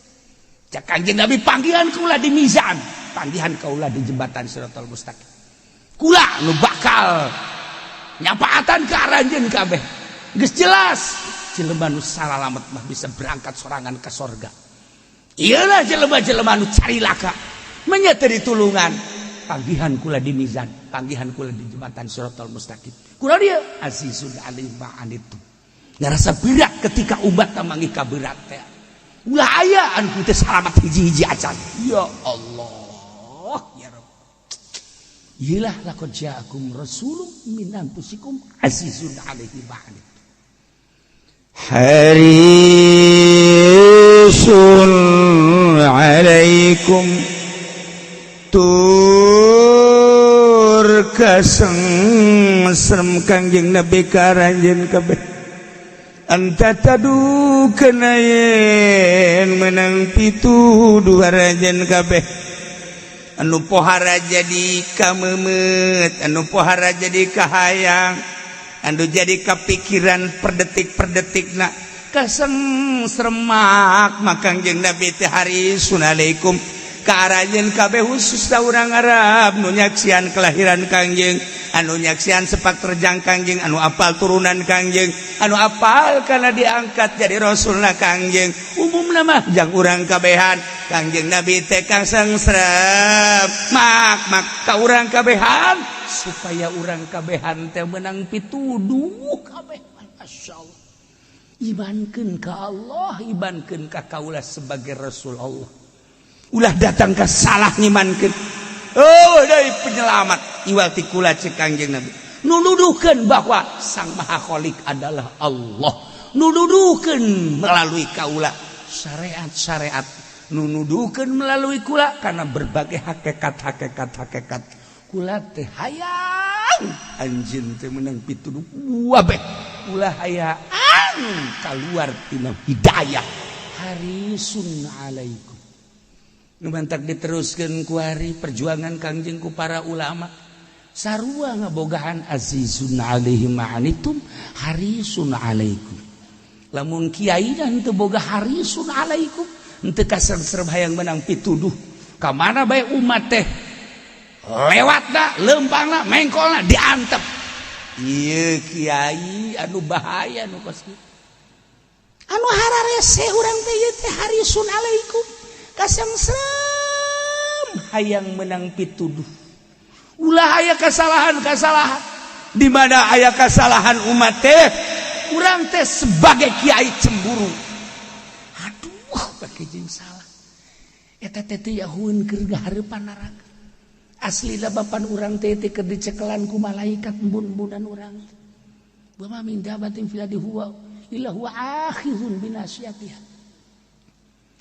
S1: Cak Kangjeng Nabi, panggilan kula di mizan, panggilan kaula di jembatan Siratal Mustaqim. Kula nu bakal nyapaatan ke aranjeun kabeh. Geus jelas jelema nu salalamet mah bisa berangkat sorangan ke sorga. Iyalah jelema-jelema nu carilaka menya teu ditulungan. Panggihan kula di mizan, panggihan kula di jembatan Siratal Mustaqim. Kula dia azizun alaihi ma anittum. Ngarasa berat ketika umat manggih ka berat teh. Ulah aya anu teu salamat hiji-hiji acan. Ya Allah, ya Rabb. Iyalah laqad ja'akum rasulun min anfusikum azizun alaihi ma anittum.
S2: Harisun alaikum, tur kasengsem Kangjeng Nabi ka aranjeun kabeh, anta tadu kana yen menang pituduh aranjeun kabeh, anu pohara jadi kamemet, anu pohara jadi kahayang, anu jadi kepikiran per detik per detik na kasengsremak. Makangjeng Nabi teh harisun alaikum ka aranjeun kabeh, khusus urang Arab nu nyaksian kelahiran Kangjeng, anu nyaksian sepak terjang Kangjeng, anu apal turunan Kangjeng, anu apal karena diangkat jadi rasulna Kangjeng. Umum nama jang urang kabehan, Kangjeng Nabi teh kasengsrem mak mak ka urang kabehan supaya urang kabehan teh menang pituduh kabeh. Masya Allah, imankeun ka Allah, imankeun ka kaula sebagai Rasul Allah. Ulah datang ke salah ngimankeun. Oh, dari penyelamat iwal ti kula, cek Kangjeng Nabi, nuduhkeun bahwa Sang Maha Khalik adalah Allah, nuduhkeun melalui kaula syariat-syariat, nuduhkeun melalui kula karena berbagai hakikat hakikat hakikat. Kula teh hayang anjeun teh menang pituduh kabeh, ulah hayang keluar tina hidayah. Harisun alaikum. Nu mantak diteruskeun kuari perjuangan Kangjeng ku para ulama sarua ngabogaan azizun alaihi ma anittum harisun alaikum. Lamun kiai dan teu boga harisun alaikum, henteu kasengsrem hayang menang pituduh, ka mana bae umat teh lewatna, lempangna, mengkolna diantep. Ieu kiai anu bahaya nu kos kitu. Anu hararese urang teh ieu teh harisun alaikum, kasengsrem hayang menang pituduh, ulah aya kesalahan-kesalahan. Di mana aya kesalahan umat teh, urang teh sebagai kiai cemburu, aduh, pakai jeung salah eta teh teu yahueun keur ngahareupan neraka. Aslina bapan urang teh teh keur dicekelan ku malaikat embun-embunan urang. Wa ma min dabatin fil ardi huwa illa huwa akhizun binasiyatiha.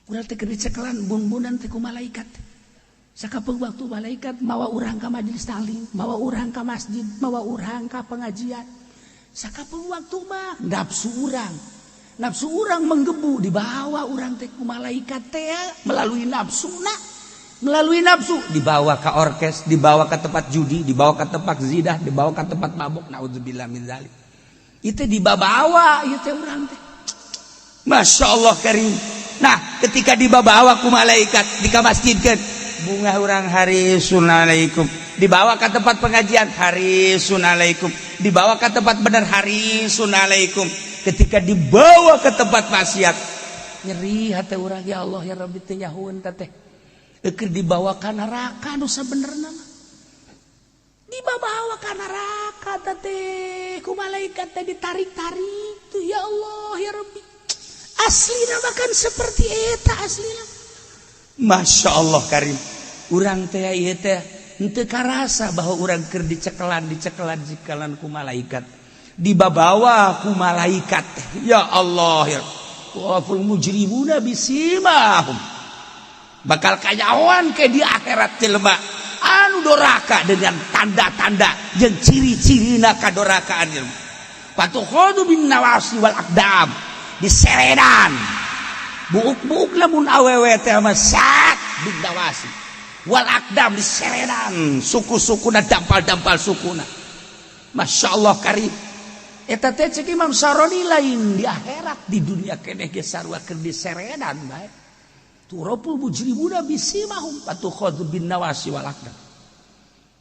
S2: Urang teh keur dicekelan embun-embunan teh ku malaikat. Sakapeung waktu malaikat mawa urang ka majelis taklim, mawa urang ka masjid, mawa urang ka pengajian. Sakapeung waktu mah nafsu urang, nafsu urang menggebu, dibawa urang teh ku malaikat teh melalui nafsu na, melalui nafsu dibawa ke orkes, dibawa ke tempat judi, dibawa ke tempat zina, dibawa ke tempat mabuk. Naudzubillah min zalik. Itu dibawa ieu teh urang teh. Masya Allah karim. Nah, ketika dibawa ku malaikat di masjidkeun, bunga urang, harisun alaikum. Dibawa ke tempat pengajian, harisun alaikum. Dibawa ke tempat benar, harisun alaikum. Ketika dibawa ke tempat maksiat, nyeri hati urang, ya Allah ya Rabbi, teh nyahueun teh keur dibawa ka neraka. Nu sabenerna mah dibawa ka neraka teh ku malaikat teh ditarik-tarik tuh. Ya Allah ya Rabbi, aslina bahkan seperti eta aslina. Masya Allah karim. Urang teh ieu teh
S1: Henteu karasa bahwa urang keur dicekelan dicekelan cikelan ku malaikat, dibabawa ku malaikat. Ya Allah, ya waful mujrimuna bisimahum, bakal kanyahoan ke di akhirat jelema anu doraka dengan tanda-tanda jeung ciri-cirina kadorakaan jelema. Fatukhadu bin nawasi wal aqdam, diseredan buuk-buuk lamun awewe teh mah sat bin nawasi wal aqdam, diseredan suku-sukuna, dampal-dampal sukuna. Masya Allah karim. Eta teh cek Imam Saroni lain di akhirat, di dunia keneh ge sarua keur diseredan bae. Turapul mujrimuna bisimahum fatukhadu bin nawasi wal aqdam.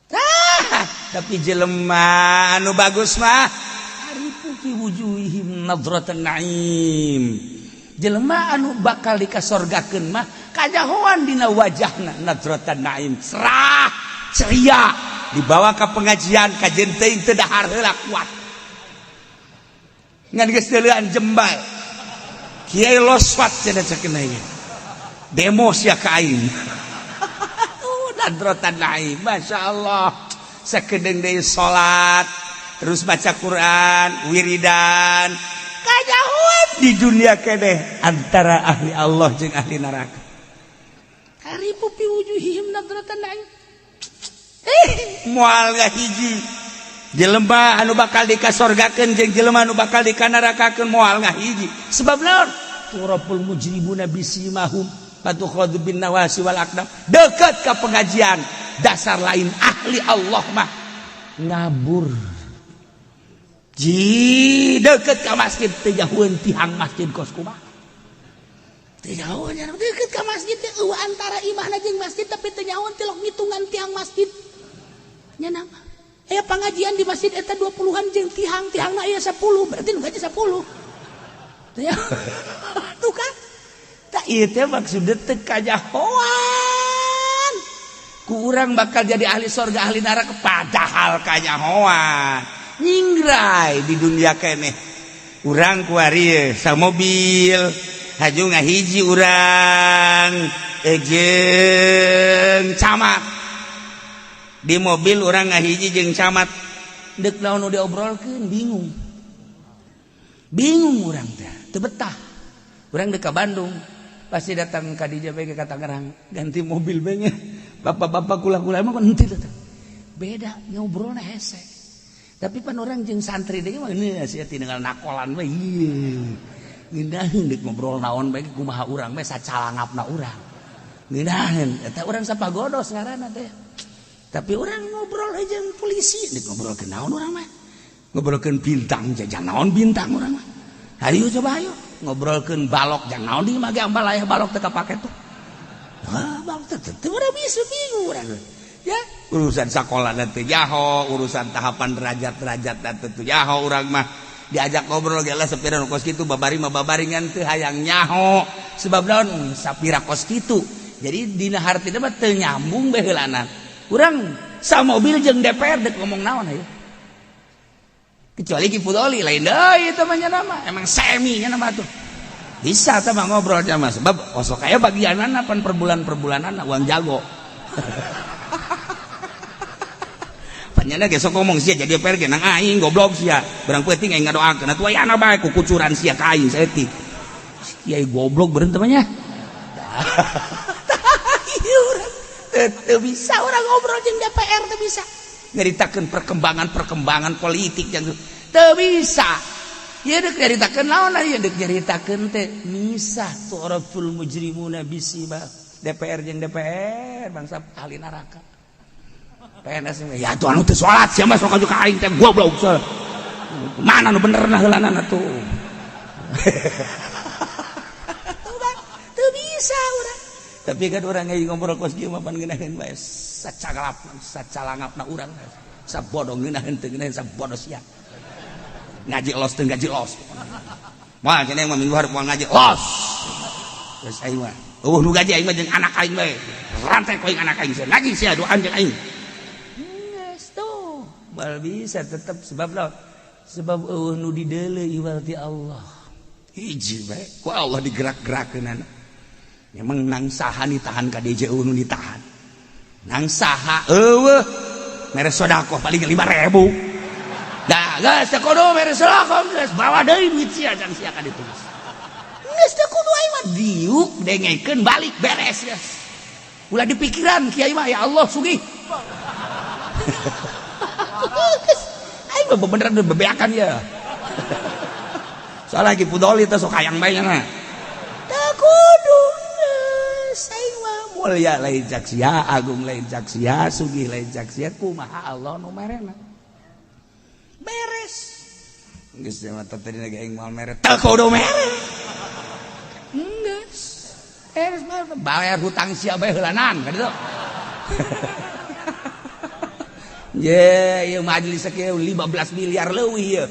S1: Ah, tapi jelema anu bagus mah arifu fi wujuhihim nadratan na'im. Jelema anu bakal dikasorgakeun mah kajahoan dina wajahna nadratan na'im, cerah ceria, dibawa ke pengajian kajen teuing teu dahar heula kuat ngan geus teulean jembal kiai loswat cenah cekeun ieu demo sia ka aing. Nadratan na'im, Masya Allah, sakedeung deui salat terus baca Quran wiridan, kajahuan di dunia keneh antara ahli Allah jeung ahli neraka. Arifu fi wujuhihim nadratan na'im. Moal ngahiji jelema anu bakal dikasorgakeun jeung jelema anu bakal dikanarakakeun, moal ngahiji. Sebab naon? Turapul mujrimuna bisimahum fatukhadhu bin nawasi wal aqdam. Deket ke pengajian, dasar lain ahli Allah mah ngabur. Ji deket ke masjid teu jauheun tihang masjid kos kumaha, teu jauheun deket ke masjid teh, eueuh antara imahna jeung masjid tapi teu jauheun tilok ngitungan tiang masjid nya. Nama aya pengajian di masjid eta 20-an jeung tihang tihangna aya 10, berarti nu gaji 10. Tuh kan tak, ieu teh maksudna teu kajahoan ku urang bakal jadi ahli sorga ahli neraka, padahal kanyahoan nyingrai di dunia keneh. Urang kuari sa mobil haju ngahiji urang jeung camat di mobil, urang ngahiji jeung camat, dek naon nu diobrolkeun, bingung bingung urang teh, teu betah. Urang dek ka Bandung pasti datang ka dieu bae ka Tangerang, ganti mobil bae nya. Bapak-bapak kula-kula emang kan henteu datang, beda ngobrolna hese. Tapi pan urang jeung santri deui mah ini sia tinggal nakolan we ieu ngeunaheun deuk ngobrol naon bae, kumaha urang bae sacalangapna urang ngeunaheun eta urang sapagodos ngaranna teh. Tapi urang ngobrol aja jeung polisi, deuk ngobrolkeun naon urang mah? Ngobrolkeun bintang jang naon bintang urang mah? Ayo coba, ayo ngobrolkeun balok jang naon? Di mah ge ambal aya balok teu kapake tuh. Ah, balok teh teu urang bisa, bingung urang ya. Urusan sekolah dan teu jaho, urusan tahapan derajat-derajat dan teu jaho urang mah. Diajak ngobrol ge lah sapira nu kos kitu, babari mah babari ngan teu hayang nyaho sebab naon sapira kos kitu. Jadi dina hartina mah teu nyambung bae heulana. Urang sa mobil jeung DPR dek ngomong naon ayo? Kecuali Ki Fudoli lain deui itu mah nama emang semi nya nama tuh bisa tah mah ngobrol mah, sebab osok aya bagianana pan per bulan per bulanana uang jago. Panyana ge sok ngomong sia jadi DPR ge nang aing goblok sia, barang penting aing ngadoakeun atuh aya bae ku kucuran sia ka aing saeutik. Kiai goblok beureun teh mah nya. Teu bisa urang ngobrol jeung DPR, teu bisa nyaritakeun perkembangan-perkembangan politik yang teu bisa. Ya dek nyaritakeun naon ieu? Dek nyaritakeun teh misah tu'raful mujrimuna bisima. DPR jeung DPR bangsa ahli neraka. PNS ya tuh anu teu salat sia mah sok ka aing teh goblok. Mana nu bener nah heulanana tuh? Teu bisa urang. Tapi kan urang ngobrol kos kieu mah pan ngeunaheun bae, sacagalap sacalangapna urang, sabodo ngeunaheun teu ngeunaheun, sabodo sia ngaji los teu ngaji los. Moal cenah mah minggu hareup moal ngaji los. Geus aing mah eueuh nu gaji, aing mah jeung anak aing bae, rantai ku aing anak aing sia ngaji sia doan jeung aing. Geus tuh moal bisa tetep, sebab lawan sebab eueuh nu dideuleu iwal ti Allah. Hiji bae ku Allah digerak-gerakeunana. Memang nang saha ditahan ka DJ nu ditahan.
S2: Nang saha eueuh mere sedekah paling 5.000. Dah geus teu kudu mere sedekah geus bawa deui duit sia jang sia ka ditu. Geus teu kudu aing mah diuk dengekeun balik beres geus. Ulah dipikiran kiai mah ya Allah sugih. Aing mah beneran bebeakan ya. Soalnya lagi pudoli teh sok hayang bae nya. Teu kudu geus aing mah mulia lain cak sia, agung lain cak sia, sugih lain cak sia, kumaha Allah nu merena. Beres. Geus mah tadi lagi aing moal mere. Teu kudu mere. Geus. Beres mah bayar hutang sia bae heulanan ka ditu. Ye, ieu majelis sakieu 15 miliar leuwih ieu.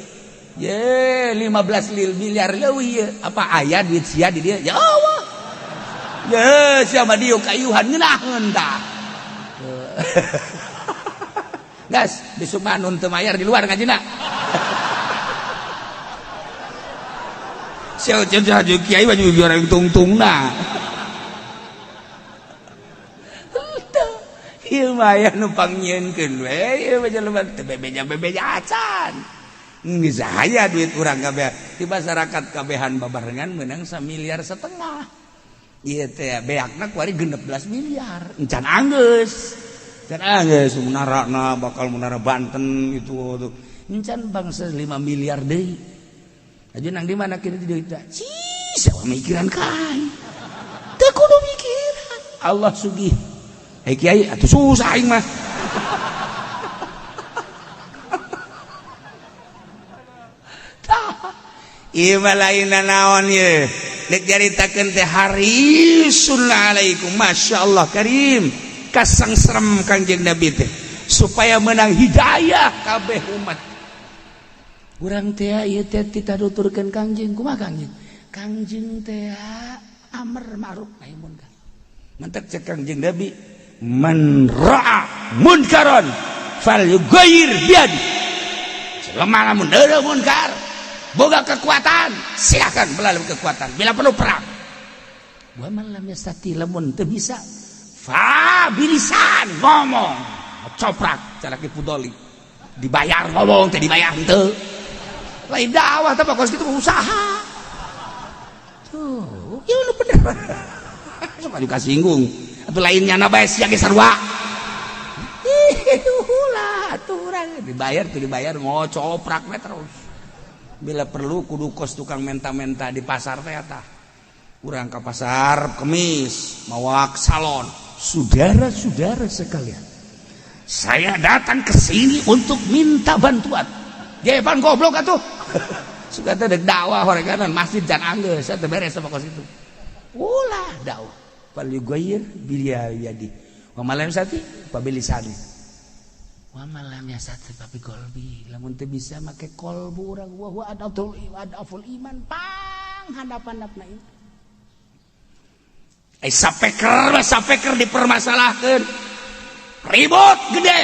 S2: Ye, 15 miliar leuwih ieu. Apa aya duit sia di dieu? Ya Allah. Ye, sia mah dieu kayuhan ngeunaheun tah. Gas, besok mah nun teu mayar di luar ngajina. Sia jeung kiai mah juga orang tungtungna. Ieu mah aya nu pangnyieunkeun we, ieu mah jelema teu bebeja-bebeja acan. Geus aya duit urang kabeh di masyarakat kabehan babarengan meunang 1,5 miliar. Ieu teh beakna kuari 16 miliar. Encan anggeus. Encan anggeus munarana bakal munara Banten itu tuh. Encan bangsa 5 miliar deui. Aja nang di mana kini duit teh? Cih, mikiran kai. Teu kudu mikiran. Allah sugih. Eh kiai atuh susah aing mah. Tah, ieu mah lain naon ieu. Dek caritakeun teh harisun alaikum masyaallah karim. Kasangserem Kangjeng Nabi teh supaya menang hidayah kabeh umat. Urang teh ieu teh titaduturkeun Kangjeng kumaha Kangjeng? Kangjeng teh amar ma'ruf nahi munkar. Mantak cek Kangjeng Nabi man ra'a munkaran falyughayyir biyadi. Selama lamun deuleu munkar boga kekuatan silakan melalui kekuatan bila perlu perang. Wa man lam yastati lamun teu bisa fa bilisan ngomong coprak cara ki pudoli dibayar ngomong teh dibayar henteu lain dakwah teh kos kitu usaha tuh ieu nu bener. Sok juga singgung atau lainnya na bae sia ge sarua. Ih ulah aturan dibayar tuh dibayar ngocoprak we terus. Bila perlu kudu kos tukang menta-menta di pasar teh tah. Urang ka pasar Kemis mawak salon. Saudara-saudara sekalian, saya datang ke sini untuk minta bantuan. Jepan goblok atuh. Suka teh dek dakwah horeganan masjid can anggeus teh beres sama kos itu. Ulah dakwah. Falyughayyir biyadi. Wa ma lam yastati fa bilisani. Wa ma lam yastati fa biqalbi. Lamun teu bisa make qalbu urang wa huwa adaful iman pang handap-handapna ieu. Ai sapeker dipermasalahkeun. Ribut gede.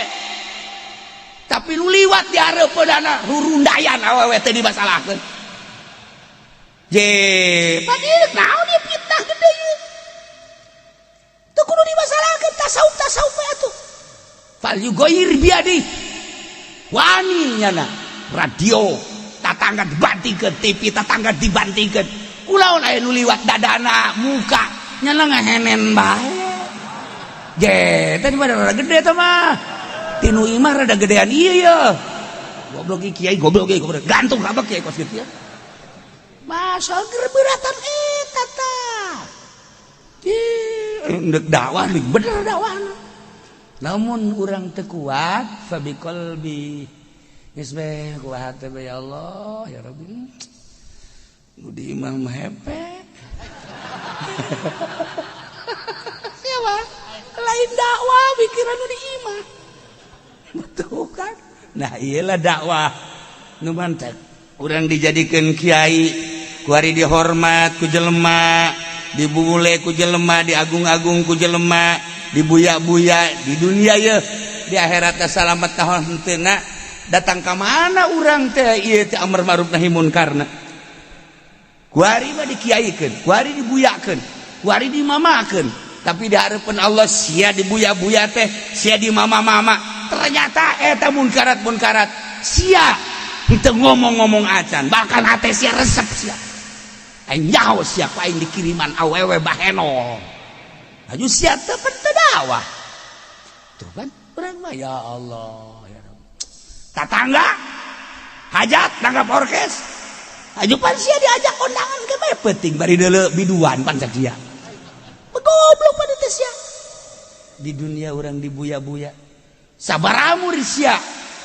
S2: Tapi lu liwat di hareupeunana rurundayan awewe teh dimasalahkeun. Je, padahal naon ieu fitnah gede ieu. Teu kudu dimasalahkeun tasawuf we atuh. Fal yughayyir biyadi. Wani nyana radio tatangga dibantingkeun, TV tatangga dibantingkeun. Kulaon aya nu liwat dadana muka nyana ngahenen bae. Je, tadi mah rada gede teh mah. Tinu imah rada gedean ieu ye. Goblok ieu kiai, goblok ieu goblok. Gantung kabeh kiai kos kitu ya. Masa beratan eta tah. Ih, ndek dakwah bener dakwahna. Namun urang teu kuat fa biqalbi. Geus we kuat teh ya Allah ya Rabbi. Nu di imah mah hepe. Siapa? Lain dakwah pikiran nu di imah. Betul kan? Nah iyalah dakwah nu mantek. Urang dijadikeun kiai, kuari dihormat ku jelema, dibule ku jelema, diagung-agung ku jelema, dibuya-buya di dunia ye, di akhirat teh salamet tahun henteuna. Datang ka mana urang teh ieu teh amar ma'ruf nahi munkarna. Kuari mah dikiaikeun, kuari dibuyakeun, kuari dimamakeun. Tapi di hadapan Allah sia dibuya-buya teh, sia di mama-mama. Ternyata eta munkarat-munkarat sia henteu ngomong-ngomong acan, bahkan hate sia resep sia. Aing nyaho sia ku aing dikiriman awewe bahenol. Aju sia teu teu dakwah. Tuh kan urang mah, ya Allah ya Rabb. Tatangga hajat nanggap orkes. Aju pan sia diajak kondangan ke bae penting bari deuleu biduan pan cak sia. Goblok pada teh sia. Di dunia orang dibuya-buya. Sabaramur sia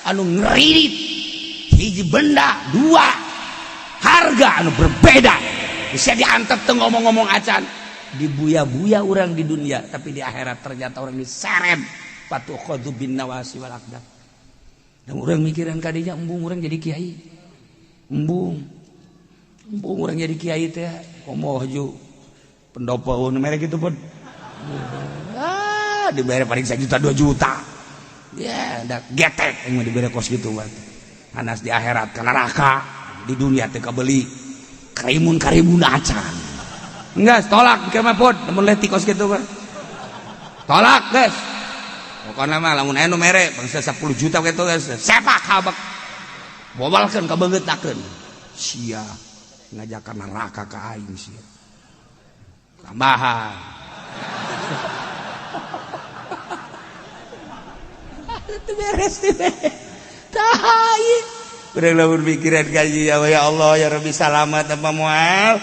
S2: anu ngeridit hiji benda dua harga anu berbeda. Bisa diantep teu ngomong-ngomong acan. Dibuya-buya orang di dunia, tapi di akhirat ternyata orang diseret fatu'khadzu bin nawasi wal aqdam. Dan orang mikiran kadinya, embung orang jadi kiai. Embung. Embung orang jadi kiai teh komo haju pendopo nu merek gitu pun. Ah, dibayar paling 1 juta 2 juta. Ya, da getek yang diberi kos gitu mah. Anas di akhirat ke neraka, di dunia teh kabeli karimun karimun acan. Enggak, tolak ke mah pod, lamun leutik kos gitu mah. Tolak, guys. Pokoknya mah lamun aya nu mere bangsa 10 juta gitu guys. Sepak habek. Bobalkeun ka beungeutakeun. Sia ngajakan neraka ka aing sia. Tambahan. Itu beres teh. Tah ieu. Urang lamun mikiran gaji ya, ya Allah ya Rabbi salamat apa moal.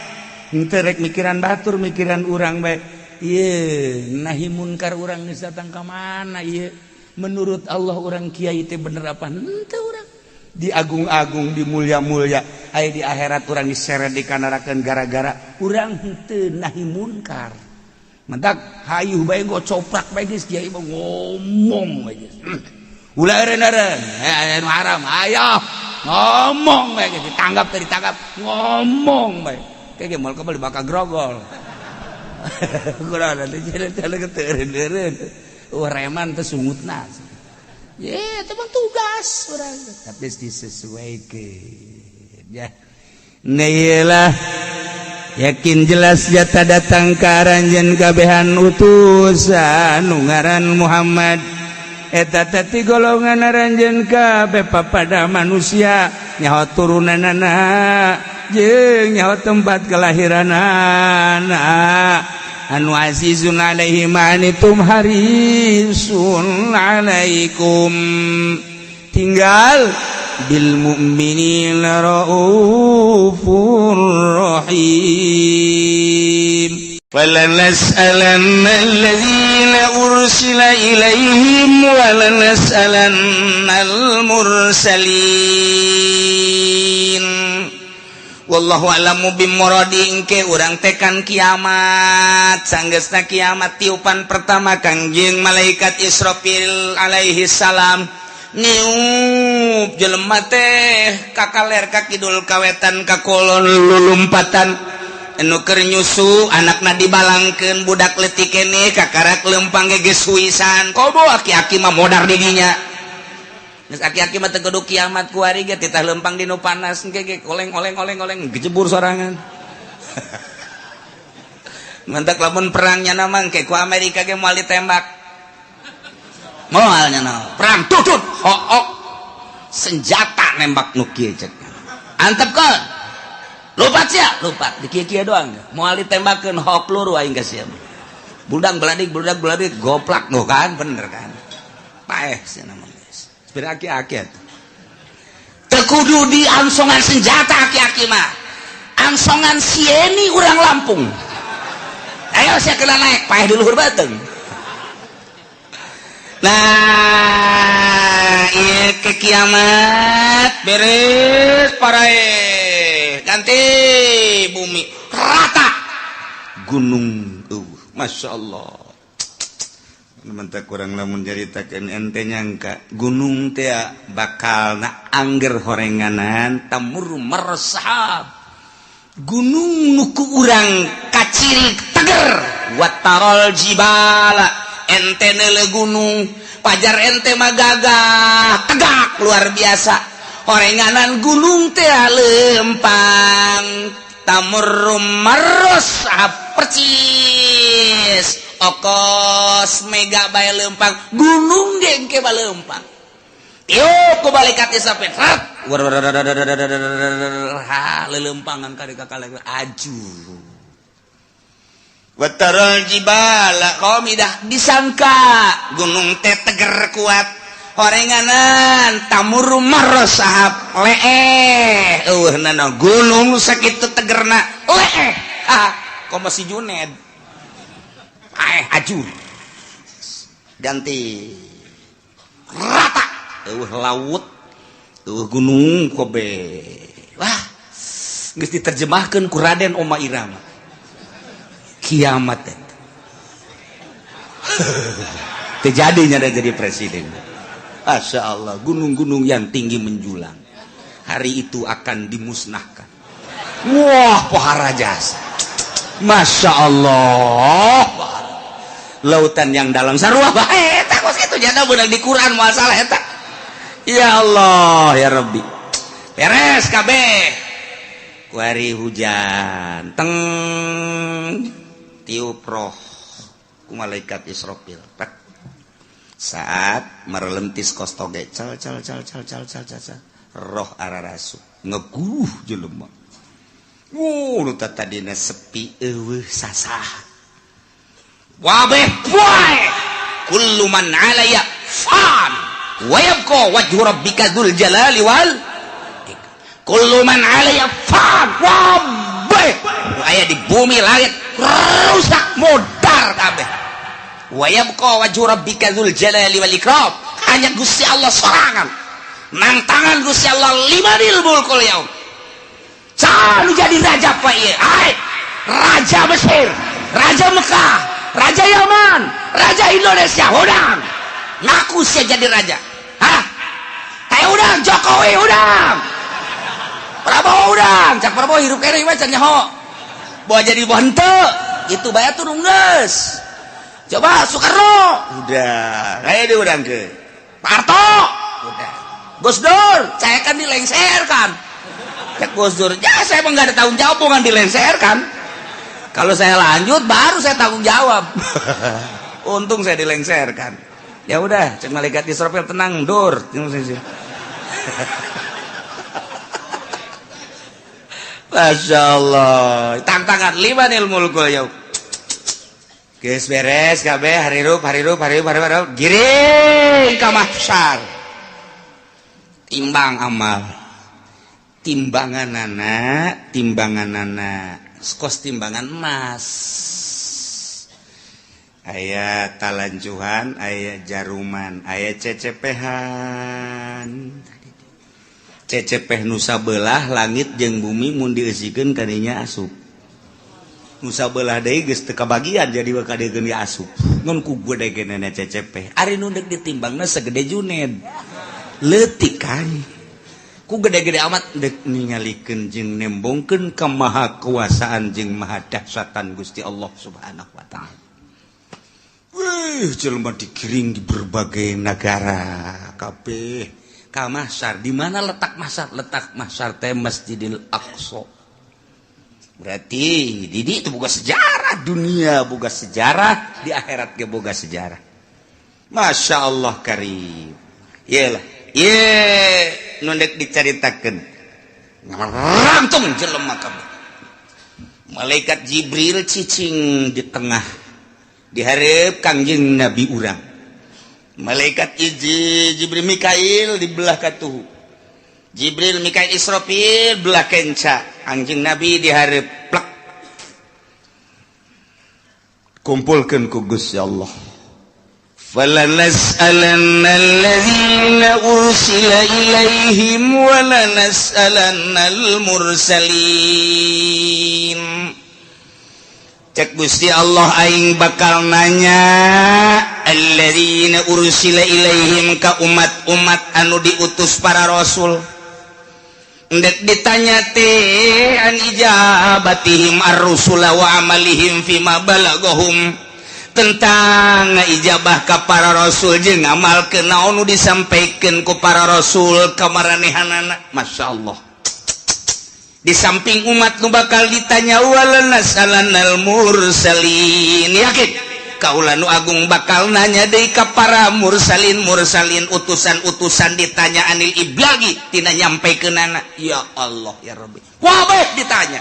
S2: Henteu rek mikiran batur, mikiran urang bae. Ieu nahi munkar urang geus datang ka mana ieu? Menurut Allah urang kiai teh bener apa henteu urang? Diagung-agung, dimulia-mulia, aya di akhirat urang diseret dikanarakeun gara-gara urang henteu nahi munkar. Mentak hayuh bae gocoprak bae geus kiai mah ngomong bae geus. Ulah eureun-eureun, aya nu haram, ayo ngomong bae geus ditanggap teh ditangkap, ngomong bae. Kayak moal kebeli bakal grogol. Kurang nanti jalan-jalan ke eureun-eureun. Reman teh sungutna. Ye, itu mah tugas urang. Tapi disesuaikan ya. Nah, yakin jelas jata datang ka aranjeun kabehan utusan nu ngaran Muhammad. Eta teh ti golongan aranjeun kabeh papada manusia, nyaho turunanana jeung nyaho tempat kelahiranana. Anu azizun alaihi ma anittum harisun alaikum, tinggal bil mu'minina raufur rahim. Falanas'alanna alladzina ursila ilaihim walanas'alannal mursalin. Wallahu a'lamu bimuradi. Engke urang tekan kiamat, sanggeusna kiamat tiupan pertama Kangjeng malaikat Israfil alaihi salam niup, jelema teh kakaler ka kidul, kawetan ka kulon, lulumpatan. Anu keur nyusu anakna dibalangkeun, budak leutik keneh kakarak lempang ge geus huisan. Komo aki-aki mah modar didinya. Geus aki-aki mah teu kudu kiamat kuari ge titah lempang di nu panas engke ge oleng oleng oleng oleng gejebur sorangan. Mantak lamun perangnya nama engke ku Amerika ge moal ditembak. Moal nya naon. Perang tutut hook senjata nembak nu kieu cek. Antepkeun. Lupat sia, lupat di kieu-kieu doang. Moal ditembakeun hok peluru aing ka sia. Budak beladik budak beladik goplak nu kan bener kan. Paeh sia nama geus. Aki-aki teu kudu di angsongan senjata aki-aki mah. Angsongan sieni urang Lampung. Ayo sia kena naik paeh di luhur beuteung. Nah, ieu ke kiamat beres parae ganti bumi rata gunung. Masya Allah. Mentak kurang lamun nyaritakeun ente nyangka gunung teh bakal na angger horenganan tamur meresahab gunung nuku urang kaciri teger watarol jibala ente neule gunung pajar ente mah gagah tegak luar biasa, horenganan gunung teh lempang tamur marros percis.
S1: Okos mega bae lempang, gunung ge engke balempang. Tiup ku malaikat Israfil. Ha, lelempangan ka ka aju. Wataral jibala qamidah, disangka gunung teh teger kuat, horenganan tamurru marra sahab, leeh eueuh nana gunung sakitu tegerna leeh. Ah, komo si Juned aeh ajur ganti rata, eueuh laut, eueuh gunung kobe. Wah, geus diterjemahkeun ku Raden Oma Irama, kiamat eta terjadinya ada jadi presiden. Masya Allah, gunung-gunung yang tinggi menjulang hari itu akan dimusnahkan. Wah, pohara jasa. Masya Allah, lautan yang dalam sarua bae eta kos kitu jana beunang di Quran, masalah eta. Ya Allah ya Rabbi, beres kabeh. Kuari hujan teng, tiup roh ku malaikat Israfil. Pek. Saat merelentis kos toge, cal cal cal cal cal cal cal cal, roh ararasuk ngeguh jelema. Wuh, nu tadina sepi eueuh sasah. Wabeh poe kullu man alaya fan wa yabqa wajhu rabbika dzul jalali wal kullu man alaya fan. Wabeh nu aya di bumi, langit rusak modar kabeh. Wa yabqa wajhu rabbika dzul jalali wal ikram, hanya Gusti Allah sorangan nang tangan Gusti Allah. Limanil mulkul yaum, selalu jadi raja pak ieu? Ai raja Mesir, raja Mekah, raja Yaman, raja Indonesia, udang ngaku saya jadi raja. Hah, kayak udang Jokowi, udang Prabowo, udang cak Prabowo hirup kene mah can nyaho bawa jadi bawa henteu gitu bae turun geus. Coba Soekarno udah kayak dia udang ke Pak Harto udah, Gus Dur saya kan dilengserkan. Cek Gus Dur ya, saya emang nggak ada tanggung jawab, bukan dilengserkan. Kalau saya lanjut baru saya tanggung jawab. Untung saya dilengserkan. Ya udah, cek malaikat Israfil, tenang dur. Masya Allah, tantangan limanil mulkul yaum. Geus beres kabeh, harirup harirup harirup harirup harirup, giring ka mahsyar, timbang amal, timbanganana timbanganana kos timbangan emas, aya talanjuhan, aya jaruman, aya cecepehan. Cecepeh nusa belah langit jeung bumi mun dieusikeun kadinya asup, nusa belah deui geus teu kabagian, jadi kadegeun asup ngan ku gede-gedena cecepeh. Ari nu deuk ditimbangna segede Juned, leutik kan. Ku gede-gede amat dek ningalikeun jeung nembongkeun kemahakuasaan jeung maha dahsyatan Gusti Allah Subhanahu wa taala. Wih, jelema digiring di berbagai negara kabeh ka mahsyar. Di mana letak mahsyar? Letak mahsyar teh Masjidil Aqsa. Berarti di itu boga sejarah dunia, boga sejarah di akhirat ge boga sejarah. Masya Allah karim. Iyalah, ye nu dek dicaritakeun. Ngarangtung jelema kabeh. Malaikat Jibril cicing di tengah di hareup Kangjeng Nabi urang. Malaikat hiji Jibril Mikail di belah katuhu. Jibril Mikail Israfil belah kenca. Anjing Nabi di hareup plek. Kumpulkeun ku Gusti Allah. Falanas'alanna alladzina ursila ilaihim wa lanas'alannal mursalin. Cek Gusti Allah, aing bakal nanya alladzina ursila ilaihim ka umat-umat anu diutus para rasul. Ndek ditanya teh an ijabatihim ar-rusula wa amalihim fima balagahum, tentang ijabah ka para rasul jeung ngamalkeun naon nu disampaikan ku para rasul ka maranehanana. Masya Allah, di samping umat nu bakal ditanya, walanas'alannal mursalin. Yakin
S2: Kaula nu agung bakal nanya deui ka para mursalin mursalin utusan-utusan ditanya anil iblagi tina nyampekeunana. Ya Allah ya Rabbi, wabeh ditanya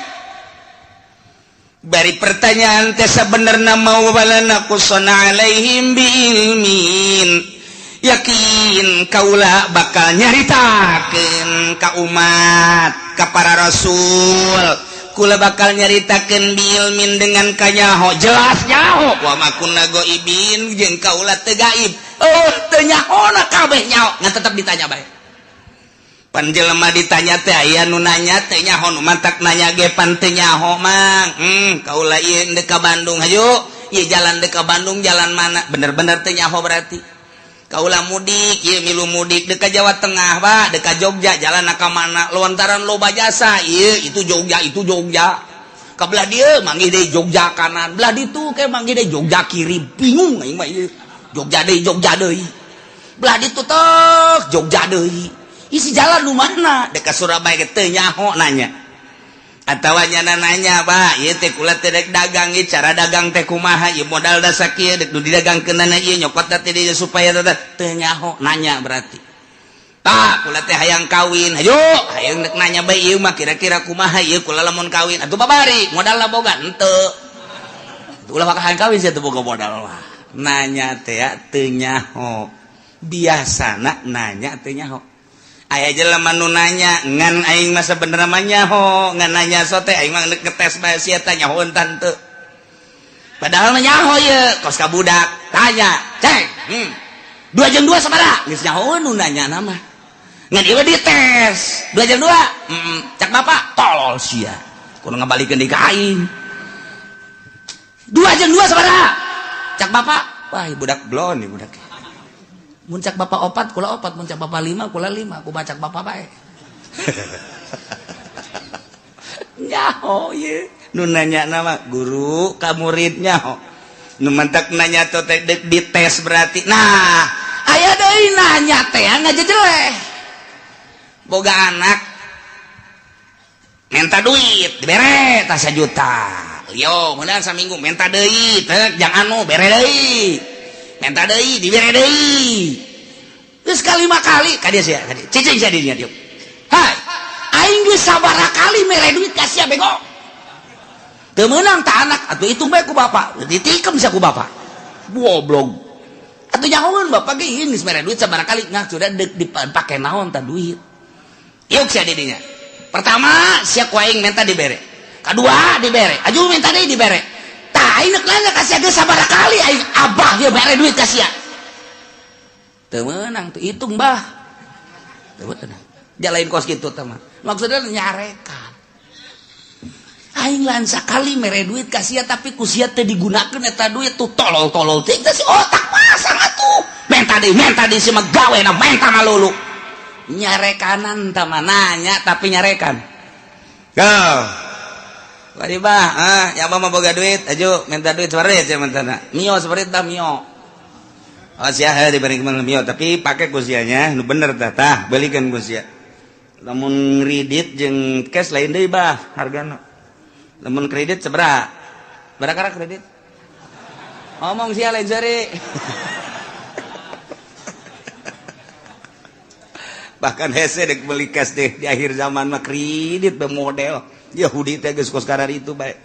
S2: bari pertanyaan teh sabenerna mau walana qusana alaihim biilmin yakin kaula bakal nyaritakeun ka umat ka para rasul. Kula bakal nyaritakeun biilmin dengan kanyaho jelas nyaho wa ma kunna ghaibin jeung kaula teu gaib. Oh teu nyahona kabeh nyaho ngan tetep ditanya bae. Pan jelema ditanya teh aya nu nanya teu nyaho nu mantak nanya ge pan teu nyaho mang. Kaula ieu deuk ka Bandung hayu ieu jalan deuk ka Bandung jalan mana bener-bener teu nyaho berarti. Kaula mudik ieu milu mudik deuk ka Jawa Tengah Pak deuk ka Jogja jalan ka mana lontaran loba jasa ieu itu Jogja itu Jogja ka belah dieu manggih deui Jogja kanan belah ditu ke manggih deui Jogja kiri bingung aing mah ieu Jogja deui belah ditu tek Jogja deui isi jalan nu mana deuk ka Surabaya ge teu nyaho nanya atawa nyana nanya Pak ieu teh kula teh dek dagang ieu cara dagang teh kumaha ieu modal da sakieu dek nu didagangkeunana ieu nyokot teh dieu supaya teh nyaho nanya berarti. Pak kula teh hayang kawin hayu hayang dek nanya bae ieu mah kira-kira kumaha ieu kula lamun kawin atuh babari modalna boga henteu ulah bakal hayang kawin sia teu boga modal lah nanya teh teu nyaho biasana nanya teu nyaho. Aya jelema nu nanya ngan aing mah sabenerna mah nyaho ngan nanya sote aing mah ngetes bae sia teh nyaho tante padahal mah nyaho ieu kos ka budak tanya cek 2 jeung 2 sabaraha geus nyaho nu nanya na mah ngan ieu dites 2 jeung 2 cak bapak tolol sia kudu ngabalikeun deui ka aing 2 jeung 2 sabaraha cak bapak wah budak blon ieu budak. Mun cak bapak opat kula opat, mun cak bapak lima kula lima, ku bacak bapak bae. Nyaho ieu nu nanya nama guru ka murid nyaho. Nu mantak nanya teh dek dites berarti. Nah, aya deui nanya teh ngajejeleh. Boga anak minta duit dibere tah 1 juta. Lio meunang saminggu minta deui teh jang anu bere deui. Minta deui dibere deui. Geus kalima kali ka dieu sia ka dieu. Cicing sia di dinya dieu. Hai, aing geus sabaraha kali mere duit ka sia bego. Teu meunang ta anak atuh hitung bae ku bapak. Ditikem sia ku bapak. Goblok. Atuh nyahoeun bapak ge geus mere duit sabaraha kali nah sudah deuk dipake naon ta duit. Yuk sia di dinya. Pertama sia ku aing minta dibere. Kadua dibere. Aju minta deui dibere. Tah aing neuk nanya ka sia geus sabaraha kali aing abah ieu mere duit ka sia. Teu meunang tuh hitung bah. Teu meunang. Jalain kos kitu teh mah. Maksudna nyarekan. Aing lain sakali mere duit ka sia tapi ku sia teu digunakeun eta duit tuh tolol-tolol teh si otak pasang atuh. Menta deui si mah gawena menta malulu. Nyarekanan tah mah nanya tapi nyarekan. Go. Bari bah, ya mah boga duit, aju minta duit separit sia mentana. Mio separit tah mio. Oh sia heuh diberi mio tapi pake ku sianya nu bener tah tah belikeun ku sia. Lamun kredit jeung cash lain deui bah hargana. Lamun kredit sabaraha? Berapa kredit? Ngomong sia lain seri. Bahkan hese dek beli cash deh di akhir zaman mah kredit be model. Yahudi teh geus kos karar itu bae.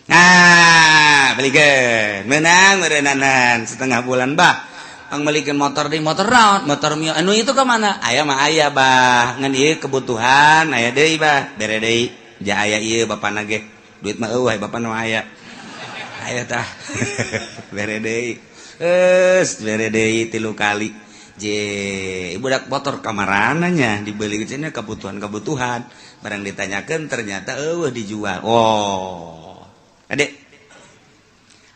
S2: Nah, belikeun. Meunang meureunnanan setengah bulan bah. Pang belikeun motor deui motor naon? Motor mio anu itu ka mana? Aya mah aya bah. Ngan ieu kebutuhan aya deui bah. Bere deui. Ja aya ieu bapana ge. Duit mah eueuh bapana mah aya. Aya tah. Bere deui. Geus bere deui 3 kali. Je, budak motor kamarananya dibeli cenah kebutuhan-kebutuhan. Barang ditanyakan ternyata eueuh dijual. Oh. Adek.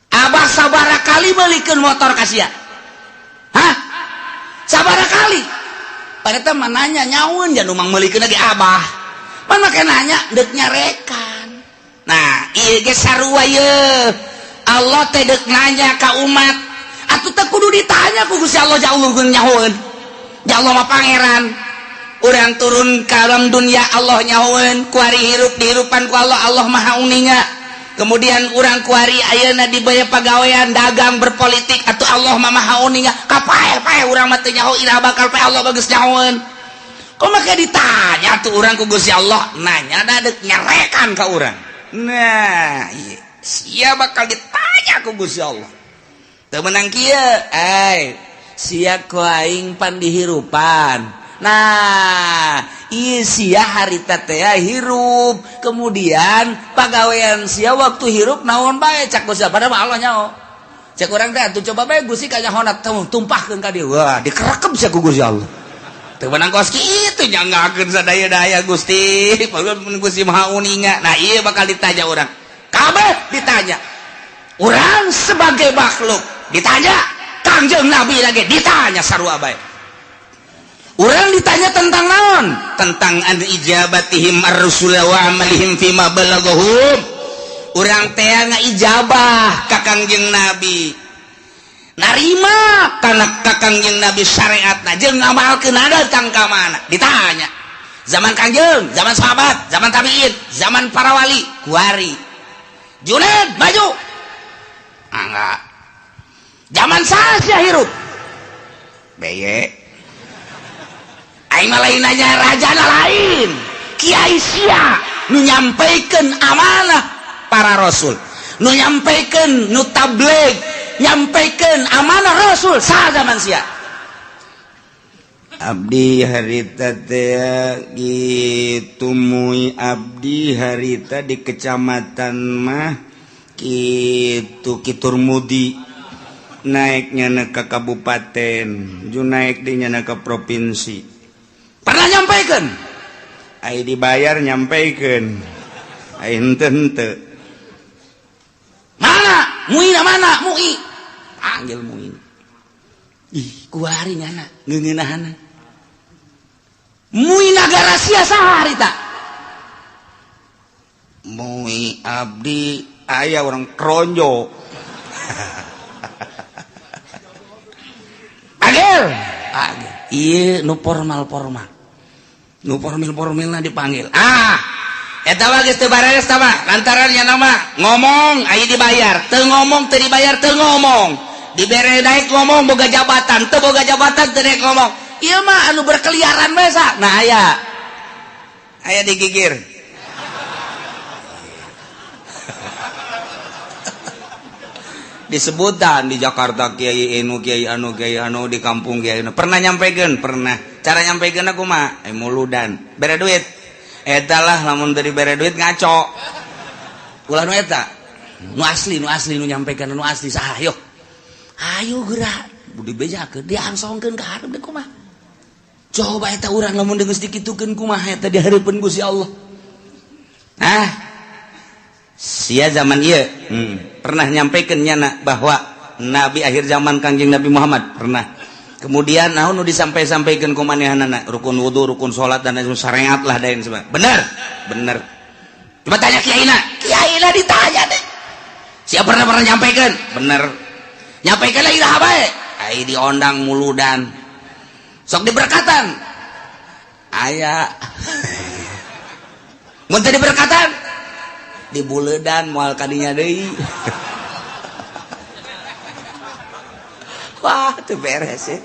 S2: Abah sabaraha kali belikeun motor ka sia? Hah? Sabaraha kali? Padahal mah nanya nyaun jangan mang meulikeun lagi abah. Pan make nanya deuk nyarekan. Nah, ieu ge sarua ye. Allah teh deuk nanya ka umat. Atuh teh kudu ditanya ku Gusti Allah ja Allah nyahoeun. Ja Allah mah pangeran. Urang turun ka alam dunia Allah nyahoeun, ku ari hirup dihirupan ku Allah, Allah maha uninga.
S1: Kemudian urang kuari ayeuna dibere pagawean, dagang, berpolitik, atau Allah mah Maha Uninga. Kapaeh-paeh urang mah teu nyaho iraha bakal paeh, Allah bagus nyahoeun. Kok maka ditanya tuh urang ku Gusti Allah, nanya da deuk nyarekan ka urang. Nah, ieu sia bakal ditanya ku Gusti Allah. Teu meunang kieu, ai sia ku aing pan dihirupan. Nah, ieu sia harita teh hirup, kemudian pagawean sia waktu hirup naon bae, cak Gusti, padahal mah Allah nyaho. Cek urang teh atuh coba bae Gusti kanyahona, tumpahkeun ka dieu. Wah, dikerekep sia ku Gusti Allah. Teu meunang kos kitu, nyanggakeun sadaya-daya Gusti, padahal Gusti Maha Uninga. Nah, ieu bakal ditanya urang. Kabeh ditanya. Urang sebagai makhluk ditanya, Kangjeng Nabi lagi ditanya, sarua bae. Urang ditanya tentang naon? Tentang an ijabatihim ar-rusul wa amalihim fima balaghahum. Urang teh ngaijabah ka Kangjeng Nabi. Narima kana ka Kangjeng Nabi syariatna jeung ngamalkeun datang ka mana? Ditanya. Zaman Kangjeng, zaman sahabat, zaman tabiin, zaman para wali, kuari. Junaid maju. Ah, enggak. Zaman saha hirup? Beye. Aing mah lain nanya raja lain, kiai sia nu nyampaikan amanah para rasul, nu nyampaikan, nu tabligh, nyampaikan amanah rasul, saha zaman sia?
S2: Abdi harita teh gitu, mui abdi harita di kecamatan mah gitu, Kiturmudi, naiknya ke kabupaten ju, naik di nyana ke provinsi.
S1: Pernah nyampaikan?
S2: Ai dibayar nyampaikan, ai henteu, henteu.
S1: Mana muina, mana mui? Panggil muin. Ih, kuari nyana ngeungeunahana mui nagara sia saha harita?
S2: Mui abdi aya orang Kronjo.
S1: Panggil, panggil. Iya, nu formal formal, nu formil formilna dipanggil. Ah, eta mah geus teu bareres tah mah, lantaran nya nama ngomong aya dibayar, teu ngomong teu dibayar, teu ngomong dibere naik ngomong boga jabatan, teu boga jabatan teu naik ngomong. Ieu mah anu berkeliaran bae sa. Nah, aya
S2: aya digigir. Disebutan di Jakarta kiai anu, kiai anu, kiai anu, di kampung kiai anu pernah nyampaikan, pernah. Cara nyampaikan aku mah muludan, bere duit eta lah. Lamun dari bere duit ngaco
S1: ulah. Nu eta nu asli, nu asli, nu nyampaikan nu asli saha? Ayo, ayo gerak budi bejakeun, diangsongkeun ka hareup deui kumaha coba eta urang lamun geus dikitukeun, kumaha eta di hareupeun Gusti Allah?
S2: Ah, sia zaman ieu pernah nyampaikan nyana bahwa nabi akhir zaman Kangjeng Nabi Muhammad? Pernah. Kemudian naon nu disampai-sampaikan ku manehanana? Rukun wudu, rukun salat, dan lain syariat lah, dan sebagainya. Bener, bener.
S1: Coba tanya kiaina, kiaina ditanya deh. Siapa pernah pernah nyampaikan?
S2: Bener.
S1: Nyampaikan lagi dah bae.
S2: Ai diondang muludan
S1: sok diberkatan
S2: aya.
S1: Mun teu diberkatan
S2: di buledan moal kadinya deui. Wah, itu beres ya.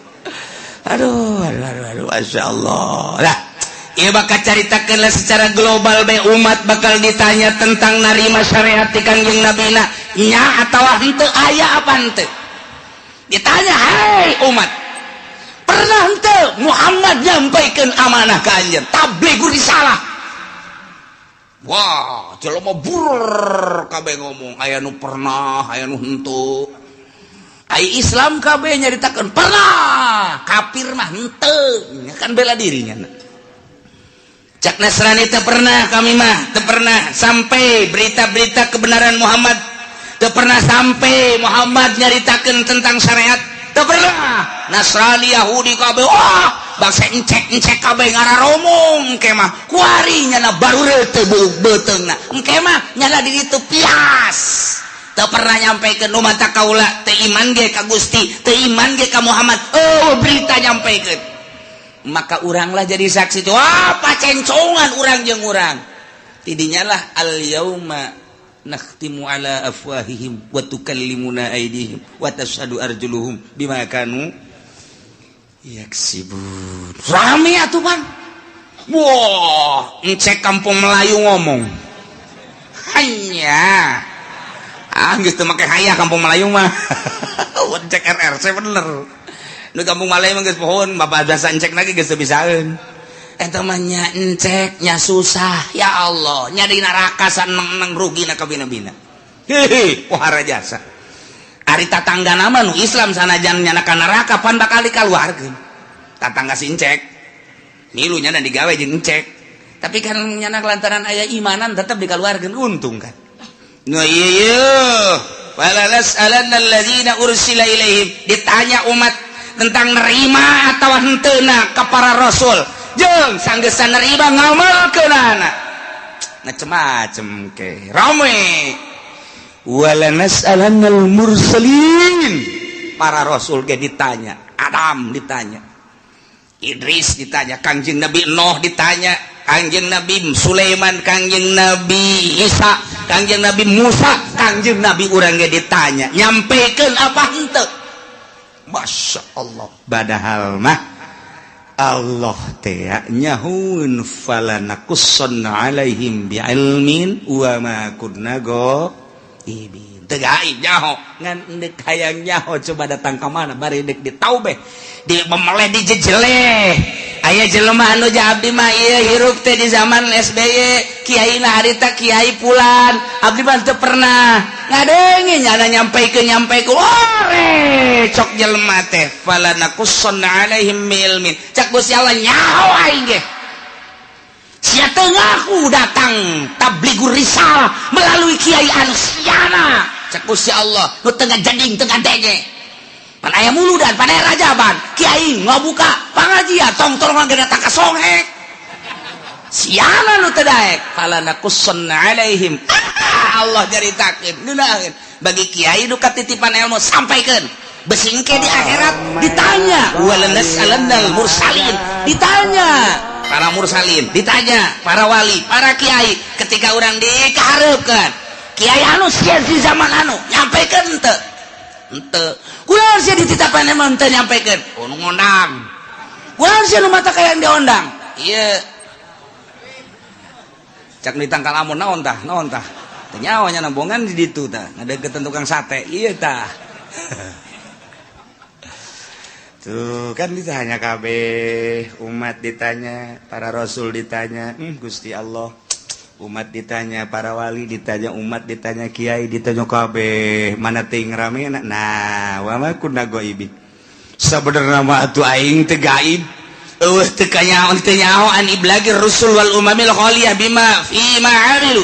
S2: Aduh, aduh, aduh, aduh, masya Allah.
S1: Lah, ieu bakal caritakeun lah secara global bae, umat bakal ditanya tentang narima syariat ti Kangjeng Nabina nya atawa henteu, aya apa henteu. Ditanya, "Hai umat, pernah henteu Muhammad nyampaikan amanah ka anjeun, tabligh risalah?"
S2: Wah, jelema bur kabeh ngomong, aya nu pernah, aya nu henteu.
S1: Ai Islam kabeh nyaritakeun pernah, kafir mah henteu, kan bela dirinya.
S2: Cak Nasrani, teu pernah, kami mah teu pernah sampai berita-berita kebenaran Muhammad, teu pernah sampai Muhammad nyaritakeun tentang syariat, teu pernah.
S1: Nasrani, Yahudi kabeh, wah, bangsa encek-encek kabeh ngararomong. Engke mah kuari nyana baru teu beuteungna, engke mah nyana di ditu pias.
S2: Teu pernah nyampaikan. Nu mata kaula teu iman ge ka Gusti, teu iman ge ka Muhammad. Oh, berita nyampaikan,
S1: maka uranglah jadi saksi tuh. Wah, pacencongan urang jeung urang tidinya lah. Al yauma
S2: Nakhtimu ala afwahihim wa tukallimuna aydihim wa tashhadu arjuluhum bima kanu yaksibun. Rame atuh, Bang. Wah, encek kampung Melayu ngomong. Hanya ah geus teu make hayah kampung Melayu mah. Encek RRC bener. Nu kampung Melayu mah geus pohon, bapak biasa encek lagi geus teu bisaeun. Eta mah nya encek nya susah, ya Allah, nya di neraka saneng-neng rugi na kabina-bina. Hehe, pohara jasa. Ari tatangga nama nu Islam sanajan nyana ka neraka pan bakal dikaluarkeun. Tatangga si encek. Milu nya digawe jeung encek. Tapi kan nyana lantaran aya imanan tetap dikaluarkeun, untung kan. Nu ieu ieu wala nas'alanna alladzina ursila ilaihim, ditanya umat tentang nerima atau henteuna ka para rasul, jeung sanggesan nerima ngamalkeunana macem-macem ke rame. Wala nas'alannal mursalin, para rasul ge ditanya, Adam ditanya, Idris ditanya, Kangjeng Nabi Nuh ditanya, Kangjeng Nabi Sulaiman, Kangjeng Nabi Isa, Kangjeng Nabi Musa, Kangjeng Nabi urang ge ditanya, nyampekeun apa henteu. Masya Allah, padahal mah Allah teh nyahueun fala naqussanna alaihim bi'ilmin wa ma kunna ghaibin. Teu gaib nyaho, ngan deuk hayang nyaho coba datang ka mana bari deuk ditaubeh, di memeleh, dijejeleh. Aya jelema anu abdi mah ieu hirup teh di zaman SBY, kiai na harita kiai pulan, abdi mah teu pernah ngadenge nyana nyampeikeun nyampeikeun. Ore cok jelema teh fala naqussanna alaihim ilmin, cak Gusti Allah nyaho aing ge sia teu ngaku datang tabligur risalah melalui kiai anu siana. Cak Gusti Allah nu teu ngajading, teu ngadenge. Pan aya muludan, pan aya rajaban, kiai ngabuka pangajian, tong tolong ge datang ka songhek, siana nu teu daek. Fala naqussanna alaihim, Allah caritakeun ngeunaheun bagi kiai nu katitipan ilmu, sampaikeun besing ke di akhirat ditanya. Wala nas'alannal mursalin, ditanya para mursalin, ditanya para wali, para kiai. Ketika orang dikahareupeun kiai anu sia di zaman anu nyampekeun henteu, henteu kunaon sia dititapan emang teu nyampekeun, oh nu ngondang kunaon sia nu mata kayang diondang ieu, cak di tangkal amon naon tah, naon tah, teu nyawa nya nambongan di ditu tah, ngadeukeutan tukang sate ieu tah. Tuh kan ditanya kabeh, umat ditanya, para rasul ditanya, Gusti Allah, umat ditanya, para wali ditanya, umat ditanya, kiai ditanya kabeh, mana ting rame. Nah, wa ma kunna ghaibin, sabenerna mah atuh aing teu gaib, eueuh teu kanyaho, teu nyaho an iblagir rusul wal umamil khaliyah bima fi ma amilu.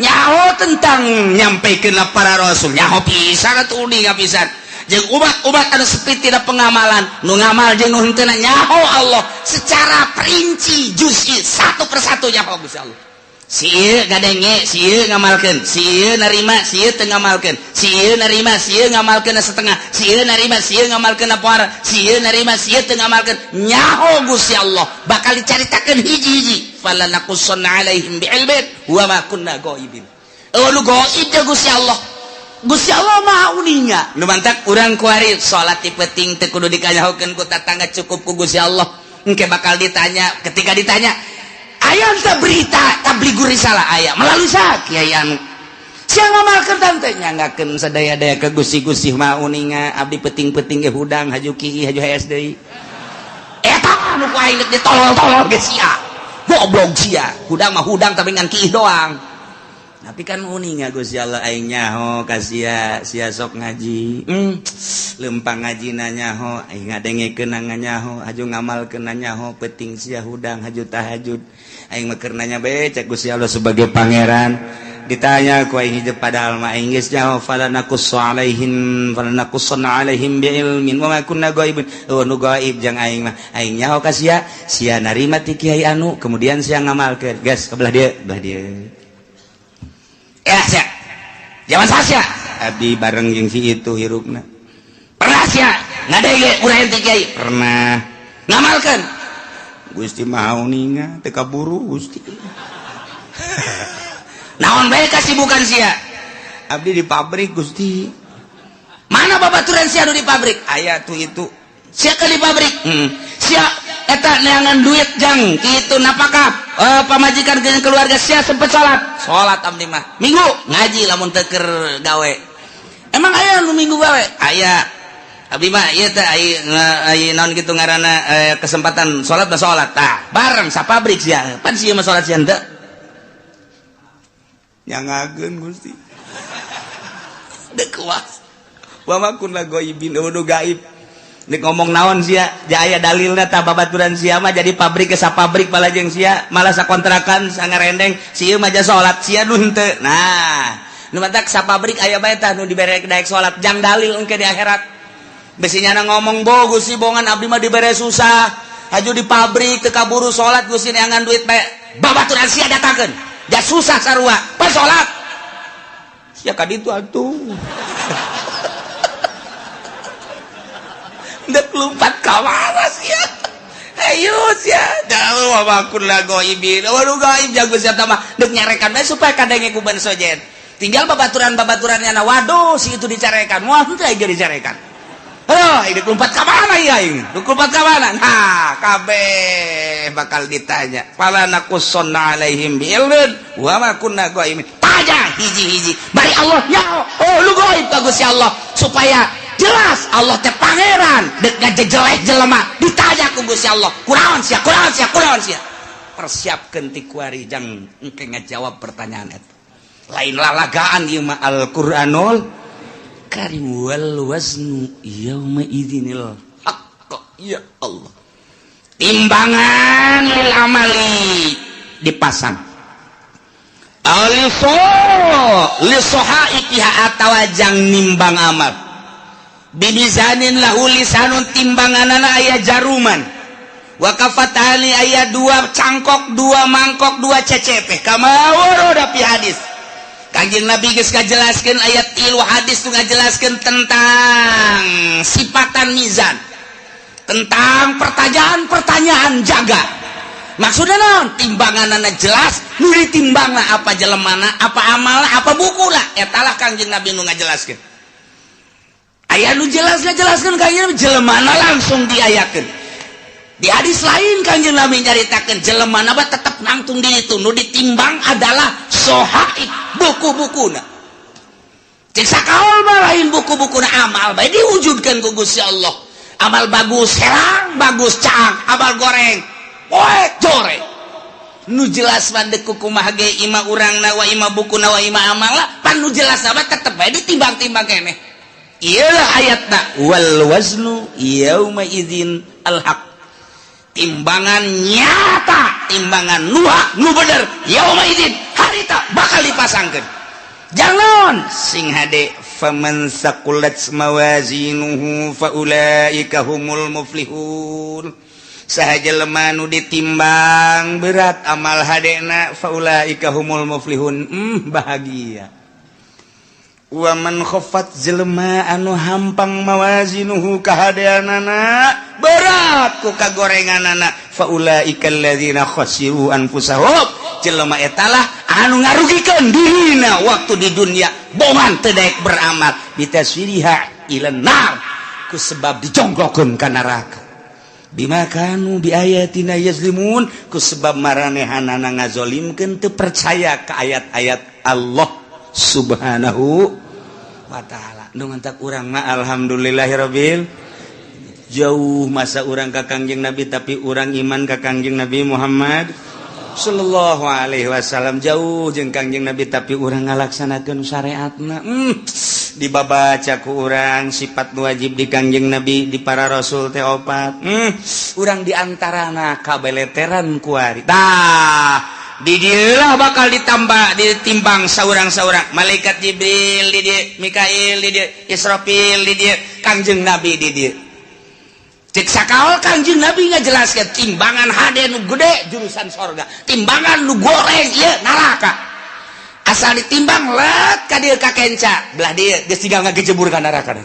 S2: Nyaho tentang nyampekeun para rasul, nyaho pisan atuh, uninga pisan jeung umat-umat anu sepi tidak pengamalan, nu ngamal jeung nu henteu, nyaho Allah secara perinci, juz'i, satu persatu nyaho Gusti Allah. Si ieu ngadenge, si ieu ngamalkeun, si ieu narima, si ieu teu ngamalkeun, si ieu narima, si ieu ngamalkeun setengah, si ieu narima, si ieu ngamalkeun apa, si ieu narima, si ieu teu ngamalkeun, nyaho Gusti Allah bakal dicaritakeun hiji-hiji. Fala naqussanna alaihim bi'ilmin wa ma kunna ghaibin. Eueuh nu gaib jeung Gusti Allah. Gusti Allah Maha uninga. Nu mantak urang kuari salat ti peuting teu kudu dikanyahokeun ku tatangga, cukup ku Gusti Allah. Engke bakal ditanya, ketika ditanya aya teu berita tabligur risalah aya melalui sa kiai anu sia ngamalkeun tante, nyanggakeun sadaya-daya ke Gusti. Gusti Maha uninga, abdi peuting-peuting ge hudang haju kieu haju hees deui. Eta anu ku aing deuk ditolol-tolol ge sia. Goblok sia. Hudang mah hudang tapi ngan kiih doang. Tapi kan uninga Gusti Allah, aing nyaho ka sia, sia sok ngaji. Lempang ngaji nyaho, aing ngadengekeun nyaho, haju ngamalkeun nyaho, peuting sia hudang haju tahajud. Aing mah keur nanya bae cek Gusti Allah sebagai pangeran. Ditanya ku aing hijab padahal mah aing geus nyaho fala naqussu alaihim fala naqussanna alaihim bi ilmin wa ma kunna ghaibin. Oh nu gaib jang aing mah. Aing nyaho ka sia, sia narima ti kiai anu, kemudian sia ngamalkeun. Geus ke belah dieu, belah dieu. Ya sia. Zaman sia. Abdi bareng jeung si itu hirupna. Pernah sia ngadenge urang ti kiai? Pernah. Ngamalkeun. Gusti Maha uninga, teu kaburu Gusti. Naon bae kasibukan sia? Abdi di pabrik, Gusti. Mana babaturan sia nu di pabrik? Aya tuh itu. Sia ke di pabrik. Sia eta neangan duit jang kitu napakah pamajikan jeung keluarga. Sia sempet salat? Salat abdi mah. Minggu ngaji lamun teu keur gawe. Emang aya nu minggu gawe? Aya. Abdi mah ieu teh ai naon kitu ngaranna, kesempatan salat mah salat. Tah, bareng sa pabrik sia. Pan sia mah salat, sia henteu. Nyangakeun, Gusti. Dek kuas. Wa ma kunna ghaibin, nu gaib. Dek ngomong naon sia? Jaya dalilna tah babaturan sia mah jadi pabrik ke sa pabrik balajeng sia, malah sakontrakan sangarendeng sia mah ja salat, sia nu henteu. Nah, nu matak sa pabrik aya bae tah nu dibere daek salat jang dalil engke di akhirat. Besinya ngomong bo Gusti, bongan abdi mah dibere susah. Haju di pabrik teu kaburu salat, Gusti, neangan duit bae. Babaturan sia datangkeun. Ja susah sarua. Pas salat. Sia ka ditu atuh. Dek lompat ka mana sia? Ayo sia. Jauh wa ma kunna ghaibin. Waduh, gaib jago sia mah dek nyarekan bae supaya kadenge ku sojen. Tinggal babaturan-babaturannya na, waduh, si itu dicarekan. Wah, henteu aing dicarekan. Aduh, ini lompat ka mana ya aing? Dek lompat ka mana? Nah, kabeh bakal ditanya. Fala naqussanna alaihim bi'ilmin wa ma kunna ghaibin. Tanya hiji-hiji. Bari Allah nyaho. Oh, lu gaib ka Gusti Allah supaya jelas Allah teh pangeran dek ngajejelek jelema ditanya ku Gusti Allah, kunaon sia, kunaon sia, kunaon sia? Persiapkeun ti kuari jang engke ngajawab pertanyaan eta. Lain lalagaan ieu mah, Al-Qur'anul Karim. Wal waznu yauma idzinil haqq. Ya Allah, timbangan lil amali dipasang aliso lisohaifiha atawa jang nimbang amal bimizanin lahu lisanun, timbanganana aya jaruman, wa kafatani aya dua cangkok, dua mangkok, dua CCP, kama warada fi hadis. Kanjeng Nabi geus ngajelaskeun ayat tilu hadis tuh ngajelaskeun tentang sifatan mizan, tentang pertanyaan-pertanyaan jaga. Maksudnya naon? Timbanganana jelas, nu ditimbangna apa jelemana, apa amalna, apa buku lah. Eta lah Kanjeng Nabi nu ngajelaskeun. Aya nu jelas ngajelaskeun Kanjeng Nabi jelemana langsung diayakeun. Di hadis lain Kanjeng Nabi nyaritakeun jelemana mah tetep nangtung di itu, nu ditimbang adalah sohaib, buku-bukuna. Cek sakaol mah lain buku-bukuna, amal bae diwujudkeun ku Gusti Allah. Amal bagus herang, bagus caang, amal goreng poek jore. Nu jelas mah deuk kumaha ge ima urangna wa ima bukuna wa ima amalna, pan nu jelas mah tetep bae ditimbang-timbang keneh. Ieu ayatna wal waznu yauma idzin al haq, timbangan nyata, timbangan nu hak, nu bener, yauma idzin harita bakal dipasangkeun. Jangan sing hade, faman saqulat mawazinuhu faulaika humul muflihun. Saha jelema nu ditimbang berat amal hadena, faulaika humul muflihun, bahagia. Wa man khaffat, jelema anu hampang, mawazinuhu kahadeanana berat ku kagorenganana, faulaika alladzina khasiru anfusahum, jelema etalah anu ngarugikeun dirina waktu di dunia, bongan teu daek beramal, bitaswiriha ila nar, ku sebab dijongklokeun ka neraka, bima kanu bi ayatina yazlimun, ku sebab maranehanana ngazolimkeun, teu percaya ka ayat-ayat Allah Subhanahu wa ta'ala. Nu mantak urang mah alhamdulillahirabbil, jauh masa urang ka Kangjeng Nabi, tapi urang iman ka Kangjeng Nabi Muhammad sallallahu alaihi wasallam. Jauh jeung Kangjeng Nabi, tapi urang ngalaksanakeun syariatna. Dibabaca ku urang sifat wajib di Kangjeng Nabi, di para rasul teh opat. Urang diantarana kabeleteran kuari. Tah, di dieulah bakal ditambah, ditimbang saurang-saurang. Malaikat Jibril di dieu, Mikail di dieu, Israfil di dieu, Kangjeng Nabi di dieu. Cek sakaol Kangjeng Nabi ngajelaskeun timbangan hade nu gede jurusan sorga, timbangan nu goreng ieu neraka. Asal ditimbang let ka dieu ka kenca belah dieu geus tinggal ngagejebur ka neraka.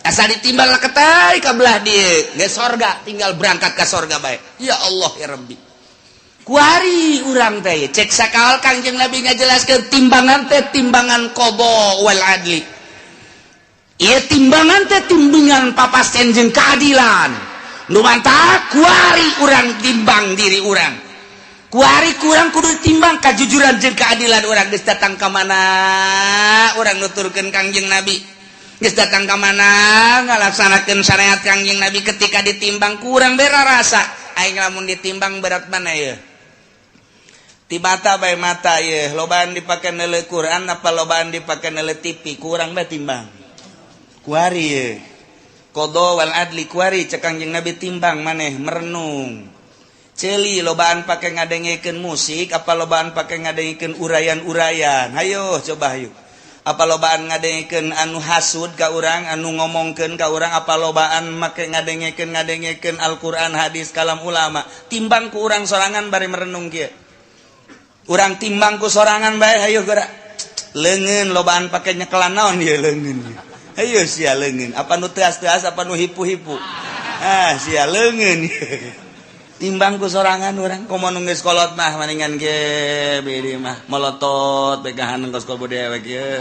S2: Asal ditimbang leketai ka belah dieu geus sorga, tinggal berangkat ka sorga bae. Ya Allah ya Rabbi.
S1: Kuari urang teh cek sakal Kangjeng Nabi ngajelaskeun timbangan teh timbangan qada wal adli. Ieu timbangan teh timbangan papasten jeung keadilan. Nu mantap kuari urang timbang diri urang. Kuari kurang kudu timbang kajujuran jeung keadilan urang geus datang ka mana urang nuturkeun Kangjeng Nabi. Geus datang ka mana ngalaksanakeun syariat Kangjeng Nabi ketika ditimbang kurang bera rasa. Aing lamun ditimbang berat mana ya? Ti mata bae mata ye, lobaan dipake neuleu Quran apa lobaan dipake neuleu TV, kurang bae timbang. Kuari ye. Qada wal adli kuari cek Kangjeng Nabi timbang maneh merenung. Ceuli lobaan pake ngadengekeun musik apa lobaan pake ngadengekeun urayan-urayan. Hayo coba hayu. Apa lobaan ngadengekeun anu hasud ka urang, anu ngomongkeun ka urang, apa lobaan make ngadengekeun ngadengekeun Al-Qur'an, hadis, kalam ulama. Timbang ku urang sorangan bari merenung kieu. Urang timbang ku sorangan bae hayu geura. Leungeun lobaan pake nyekelan naon ieu leungeun. Hayu sia leungeun, apa nu teas-teas apa nu hipu-hipu. Ah sia leungeun. Timbang ku sorangan urang komo nu geus kolot mah maningan ge beureum mah molotot begahan kos kobo dewek ye.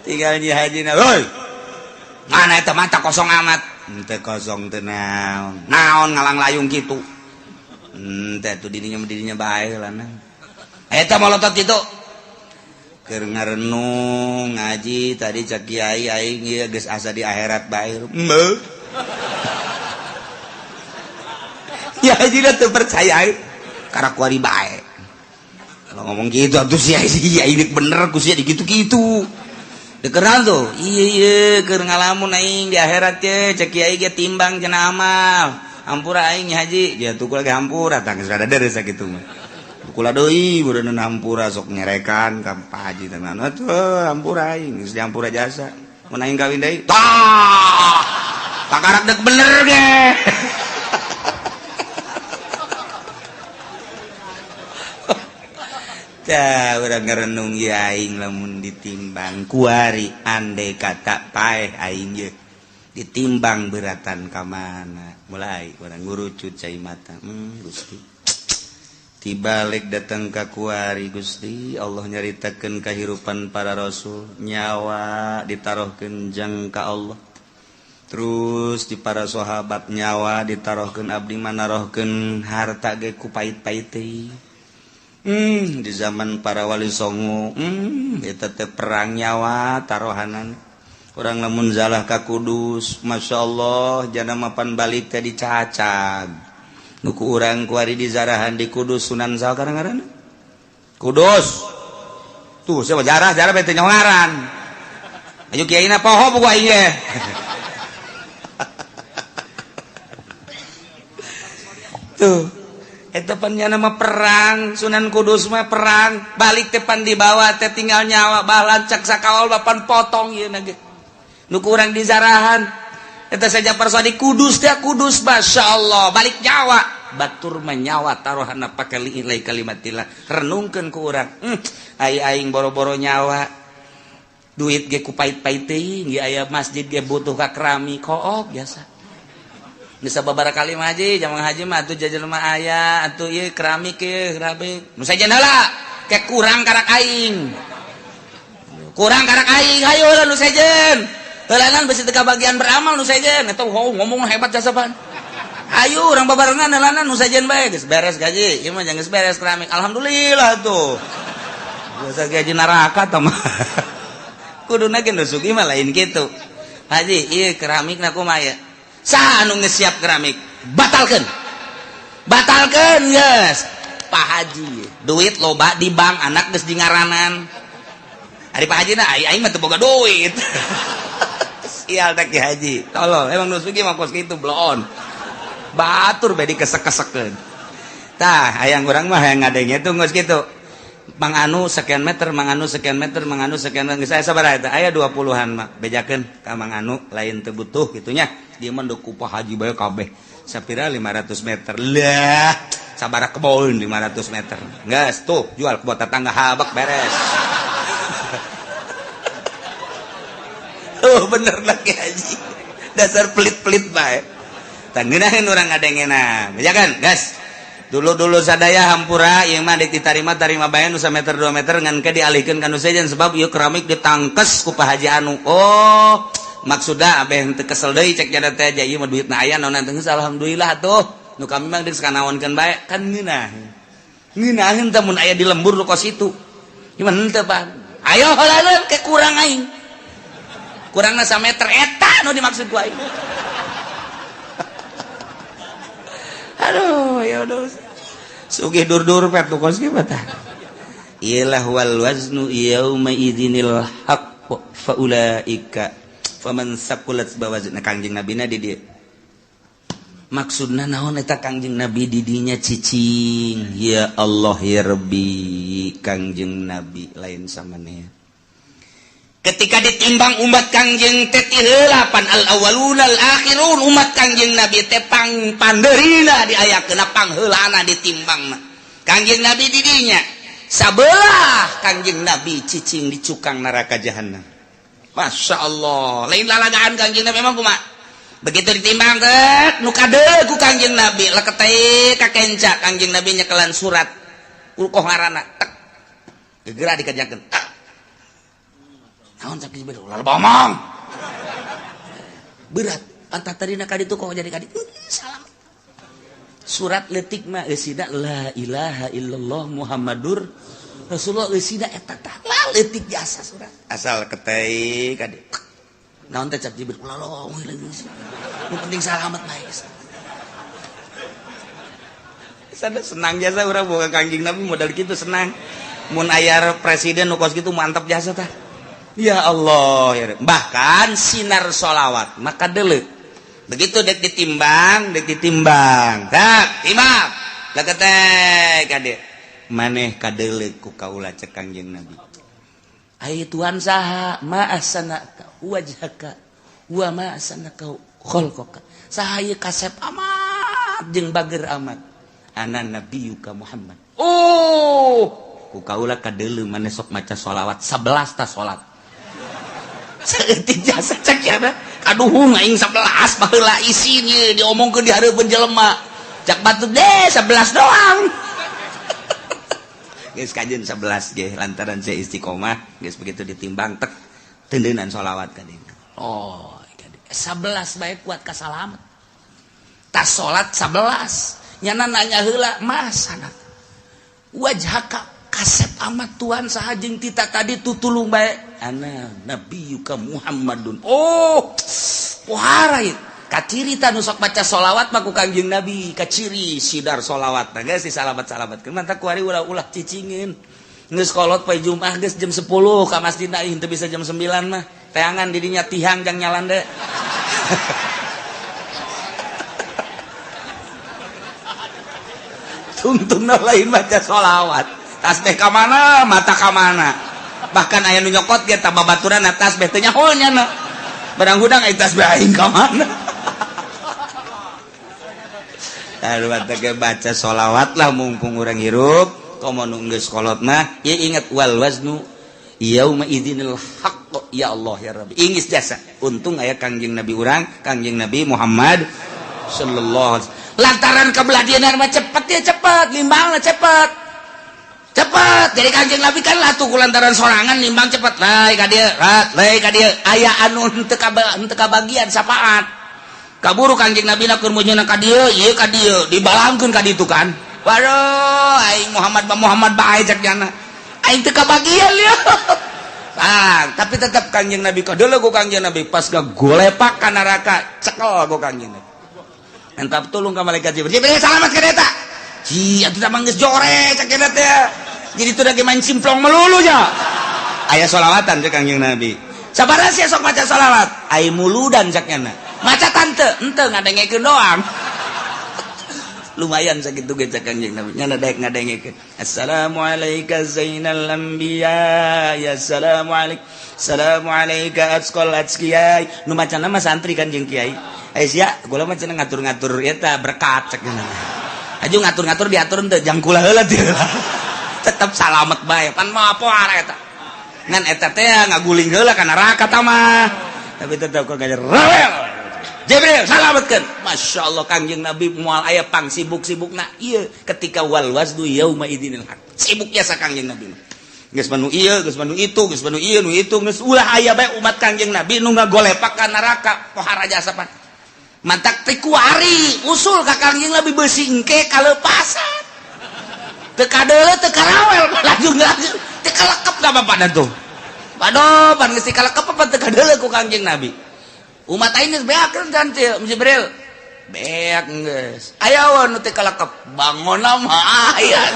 S1: Tinggal nyi hajina, "Hoi. Mana eta mata kosong amat?" Henteu kosong teh naon. Naon ngalang layung kitu. Henteu atuh dirinya bae lah. Eta molotot kitu. Keur ngarenung ngaji tadi cak kiai aing ieu geus asa di akhirat bae. Heuh. Ya haji teu percaya karena kuari bae. Kalau ngomong gitu atuh sia sia ini bener ku sia digitu-gitu. Dikeran tuh. Iya iya keur ngalamun aing di akhirat ye cek kiai ge timbang cenah amal. Hampura aing haji, dia tuh lagi hampura tah geus rada deres sakitu mah. Kula deui beureun hampura sok nyerekan ka Pak Haji teh atuh hampura aing geus dihampura jasa. Mun aing kawin deui tah takarak dek bener ge. Tah urang ngarenung ieu aing lamun ditimbang kuari andai kata paeh aing ye ditimbang beratan ka mana mulai urang ngurucut cai mata Gusti tibalik datang ka kuari Gusti Allah nyaritakeun kahirupan para rasul nyawa ditaruhkeun jang ka Allah terus di para sahabat nyawa ditaruhkeun abdi manarohkeun harta ge ku pait-pait teh di zaman para wali songo eta teh perang nyawa taruhanan urang lamun zalah ka Kudus Masya Allah jana mapan balik teh dicacag nuku urang kuari di zarahan di Kudus Sunan Sal kadang-kadang Kudus tuh siapa jarah jarah bete nyongaran ayo kiai na poho buku aing ge tuh eta pan nya nama perang Sunan Kudus mah perang balik teh pan dibawa teh tinggal nyawa balancak sakawal bapan potong ieu na ge nuku urang di zarahan eta saja persadi Kudus teh Kudus Masya Allah balik nyawa batur menyawa taruhana pake liilai kalimatillah renungkeun ku urang ai aing boro-boro nyawa duit ge ku pait-pait teuing ge aya masjid ge butuh ka keramik kook biasa bisa babara kali mah haji jamang haji mah atuh jajan mah aya atuh ieu keramik ieu keramik nu sajen heula ke kurang karak aing kurang karak aing hayu heula nu sejen heulanan besi teu kabagian beramal nu sejen eta ngomong hebat jasa pan ayo urang babarengan heulanan nu sejen bae geus beres gaji ieu mah geus beres keramik alhamdulillah tuh biasa gaji neraka tah mah kuduna ge nu sugih mah lain kitu haji ieu keramikna kumaha ya saha anu geus siap keramik batalkeun batalkeun geus Pak Haji duit loba di bank anak geus di ngaranan ari Pak Haji na aing mah teu boga duit sial teh Ki Haji tolol emang nu sugih mah kos kitu bloon batur bae dikesek-kesekeun tah hayang urang mah hayang ngadenge tuh geus kitu Mang Anu sekian meter, Mang Anu sekian meter, Mang Anu sekian meter. Geus aya sabaraha eta? Aya 20-an mah. Bejakeun ka Mang Anu lain teu butuh kitu nya. Dia mah deuk ku Pak Haji bae kabeh. Sapira 500 meter. Lah, sabaraha kebon 500 meter. Geus tuh jual kebon tetangga habak beres. Oh bener lah Ki Haji. Dasar pelit-pelit bae.
S2: Tah ngeunaheun urang ngadengena. Bejakan, gas. Dulu-dulu sadaya hampura ieu mah ditarima tarima bae nu sameter 2 meter ngan ke dialihkeun ka nu sejen sebab ieu keramik ditangkes ku Pak Haji anu. Oh, maksudna abeh teu kesel deui cek jada teh ieu mah duitna aya naon geus alhamdulillah atuh. Nu kami mah geus kanaonkeun bae kan ngeunah. Ngeunaheun teh mun aya di lembur nu kos itu. Gimana henteu Pak? Ayo heula ke kurang aing. Kurangna sameter eta nu dimaksud ku aing. Aduh, ya udah. Sugih dur-dur pet kos kieu tah. Iyalah wal waznu yauma idzinil haqq fa ulaika faman saqulat bawazna Kangjeng Nabina di dieu. Maksudna naon eta Kangjeng Nabi di dinya cicing. Ya Allah ya Rabbi, Kangjeng Nabi lain samaneh. Ketika ditimbang umat Kangjeng teh ti heula pan al awwalun al akhirun umat Kangjeng Nabi teh pang pandeurina diayakeun pangheulana ditimbangna. Kangjeng Nabi di dinya sabelah Kangjeng Nabi cicing di cukang neraka jahanam. Masya Allah, lain lalagaan Kangjeng Nabi emang kumaha? Begitu ditimbang teh nu kadeul ku Kangjeng Nabi leketeh ka kenca Kangjeng Nabi nyekelan surat ulkoh ngaranna tek gegera dikerjakeun. Naon cak Jibril ulah bomong. Berat pantat tadina ka ditu kok jadi ka ditu. Salam. Surat leutik mah eusina la ilaha illallah Muhammadur Rasulullah eusina eta tah la leutik jasa surat. Asal ketei ka ditu. Naon teh cak Jibril ulah lomong nu penting salamet bae. Sada senang jasa urang boga Kangjeng Nabi modal kitu senang. Mun aya presiden nu kos kitu mantap jasa tah. Ya Allah ya. Bahkan sinar sholawat maka dele begitu dek ditimbang tak timbang leketek kade maneh kadele ku kaula cek Kangjeng Nabi ai Tuhan saha ma ahsanaka wajhaka wa ma ahsanaka khalqaka saha ieu kasep amat jeung bager amat ana nabiyuka Muhammad. Oh ku kaula kadele maneh sok maca sholawat 11 ta salat. Saeutik jasa cek ya kaduhung aing 11 baheula isin ye diomongkeun di hareupeun jelema cak batu deh 11 doang. Geus kajeun 11 ge lantaran saya istiqomah geus begitu ditimbang tek tendeunan sholawat ka dieu. Oh 11 bae kuat ka salamet tas salat 11 nyana nanya heula mas sanak wajhaka kasep amat Tuhan saha jeung tita tadi tutulung bae ana nabiyuka Muhammadun. Oh pohara ieu kaciri ta nu sok maca sholawat mah ku Kangjeng Nabi kaciri sidar sholawat nah geus disalamat-salamatkeun mantap kuari ulah-ulah cicingeun geus kolot poe Jumat geus jam 10 ka masjid aing teu bisa jam 9 mah teangan di dinya tihang jang nyalande. Tungtungna lain maca sholawat tasbih ka mana mata ka mana bahkan aya nu nyokot ge tah babaturan tasbih teh nyaho nya barang hudang aya tasbih aing ka mana. Aduh teh baca sholawat lah mumpung urang hirup komo nu geus kolot mah ieu ingat wal waznu yauma idzinil haqq ya Allah ya Rabbi ingis jasa untung aya Kangjeng Nabi urang Kangjeng Nabi Muhammad sallallahu alaihi wasallam lantaran kebelah dieuna mah cepet ya cepet limbangna cepet cepet jadi Kangjeng Nabi kan latuh ku lantaran sorangan nimbang cepet lae ka dieu lae ka dieu aya anu henteu kabagian sapaat kaburu Kangjeng Nabi na keur meunyeuna ka dieu ieu ka dieu dibalangkeun ka ditu kan waduh aing Muhammad ba Muhammad bae cek jana aing teu kabagian ieu. Ah, tapi tetap Kangjeng Nabi kadeuleu ku Kangjeng Nabi pas gagolepak ka neraka cekel ku Kangjeng Nabi entap tulung ka malaikat Jibril Jibril salamat ka eta ji atuh mah geus jore cek eta teh jadi itu lagi main simplong melulu nya aya sholawatan cek Kangjeng Nabi sabaraha sia sok maca sholawat ai muludan cek nya maca tante henteu ngadengekeun doang lumayan sakitu ge cek Kangjeng Nabi nya daek ngadengekeun assalamualaika zainal anbiya ya assalamualaik assalamualaika atqal atqiyai nu macana mah santri kan jeung kiai eh sia gula mah cenah ngatur-ngatur eta berkat cek nya aju ngatur-ngatur diatur henteu jangkula heula teu tetep salamet bae pan mah poara eta ngan eta teh ngaguling heula ka neraka tah mah tapi tetep kok gajer rewel. Jibril salametkeun. Masya Allah Kangjeng Nabi moal aya pang sibuk-sibukna ieu ketika wal waznu yauma idzinil haq. Sibuk jasa Kangjeng Nabi mah. Geus manu ieu, geus manu itu, geus manu ieu, nu itu, geus ulah aya bae umat Kangjeng Nabi nu ngagolepak ka neraka pohara jasa pan. Mantak teh kuari usul ka Kangjeng Nabi beusi engke kalepasan. Teu kadeuleu teu karawel laju laju teu kalekep ka bapana tuh. Waduh, pan geus kalekep apa teu kadeuleu ku Kangjeng Nabi. Umat aing geus beak kan Jibril. Beak geus. Aya nu teu kalekep, bangona mah aya.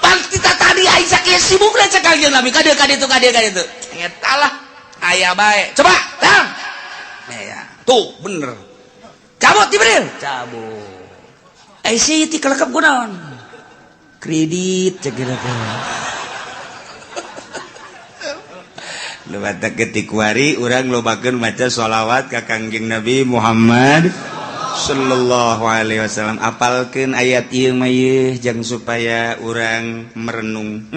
S2: Pan kita tadi aing sakieu sibuk lah cek Kangjeng Nabi ka dieu ka ditu ka dieu ka ditu. Eta lah aya bae. Coba, tang. Ya, tuh bener. Cabut Jibril, cabut. Eh sih ti kalekep kunaon? Kredit cek kira. Lewat ketik wari urang lobakeun maca sholawat ka Kangjeng Nabi Muhammad sallallahu alaihi wasallam. Apalkeun ayat ieu mah ieu jang supaya urang merenung.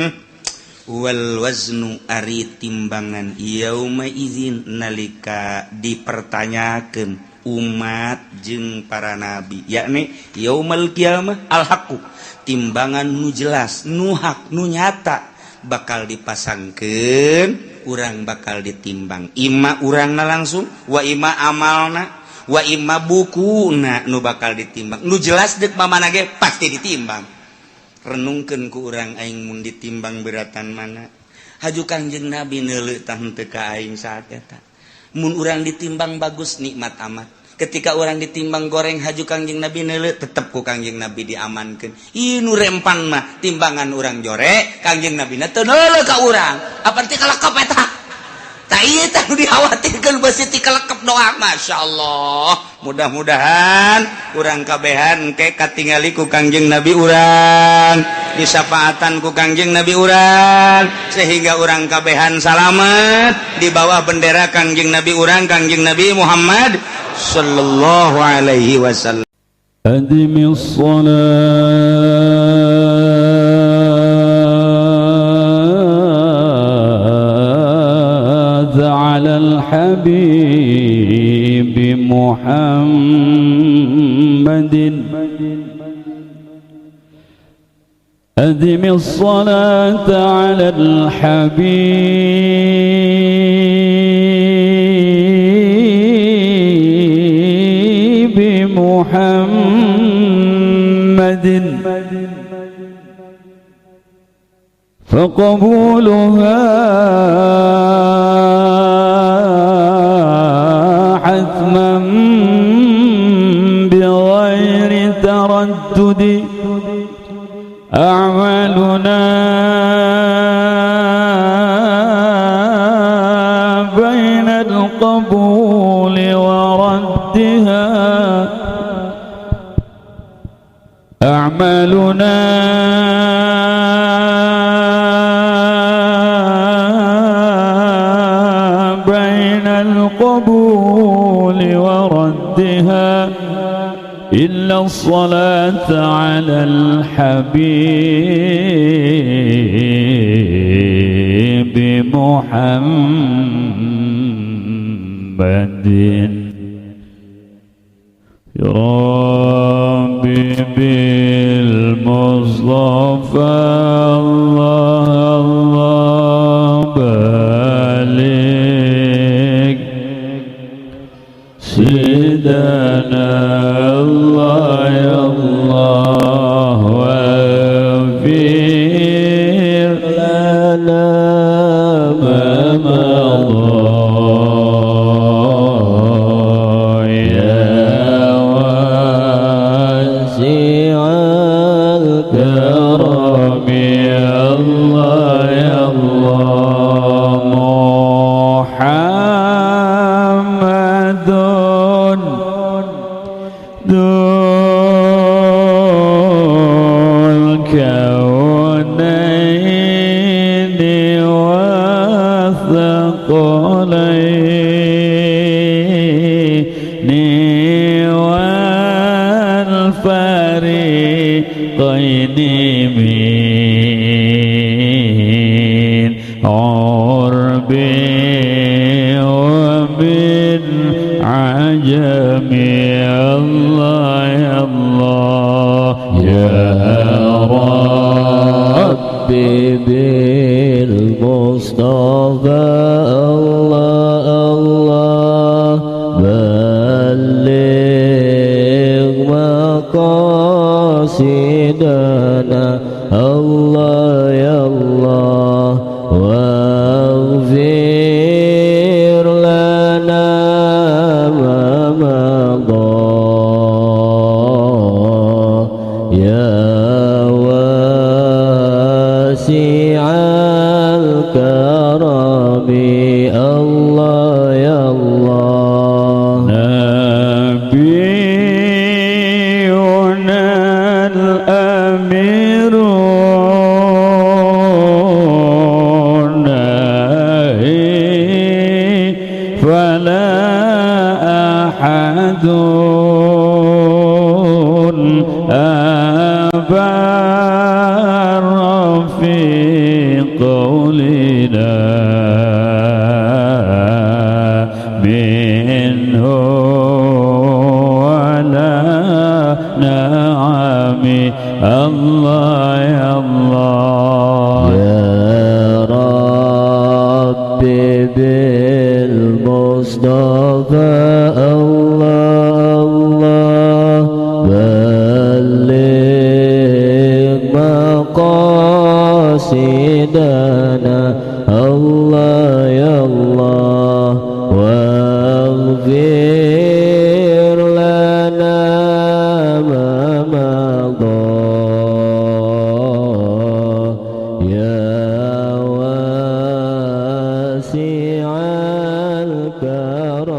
S2: Wal waznu ari timbangan yauma izin nalika dipertanyakeun umat jeung para nabi, yakni yaumal qiyamah al haqqu, timbangan nu jelas, nu hak, nu nyata bakal dipasangkeun, urang bakal ditimbang. Ima urangna langsung, wa ima amalna, wa ima bukuna nu bakal ditimbang. Nu jelas deuk mamana ge pasti ditimbang. Renungkeun ku urang aing mun ditimbang beratan mana. Haju Kangjeng Nabi neuleuh tah henteu ka aing saat eta. Mun urang ditimbang bagus nikmat amat. Ketika orang ditimbang goreng haju Kangjeng Nabi neuleuh tetep ku Kangjeng Nabi diamankeun. Ieu nu rempan mah timbangan urang jore, Kangjeng Nabi na teu neuleuh ka urang. Apa teh kalekep eta? Tah ieu teh nu dikhawatirkeun beusi ti kalekep doa. Masyaallah. Mudah-mudahan urang kabehan engke katingali ku Kangjeng Nabi urang, disafaatan ku Kangjeng Nabi urang, sehingga urang kabehan salamet di bawah bendera Kangjeng Nabi urang, Kangjeng Nabi Muhammad sallallahu alaihi wasallam.
S3: Adimi shalat ala al-habib Muhammadin. Adimi shalat ala al-habib محمد فقبولها حتما بغير تردد. أعمالنا بين القبول وردها، أعمالنا بين القبول وردها إلا الصلاة على الحبيب محمد. يا ربي بالمصطفى الله الله بلغ سيدنا الله يا الله واغفر لنا ما مضى يا واسع الكرم يا الله يا الله محمد ذو الكونين والثقلين والفريقين من عرب ومن العجم. الله يا الله يا ربي بالمصطفى الله الله بلغ مقاصدنا الله يا الله واغفر لنا ما مضى يا واسع الكرم الله يا الله. نبينا الأمير ناهي فلا أحد أبر في قولنا منه ولا نعم. الله يا الله يا ربي بالمصطفى الله الله بلغ مقاصدنا الله يا الله واغفر لنا ما مضى يا واسع الكرم.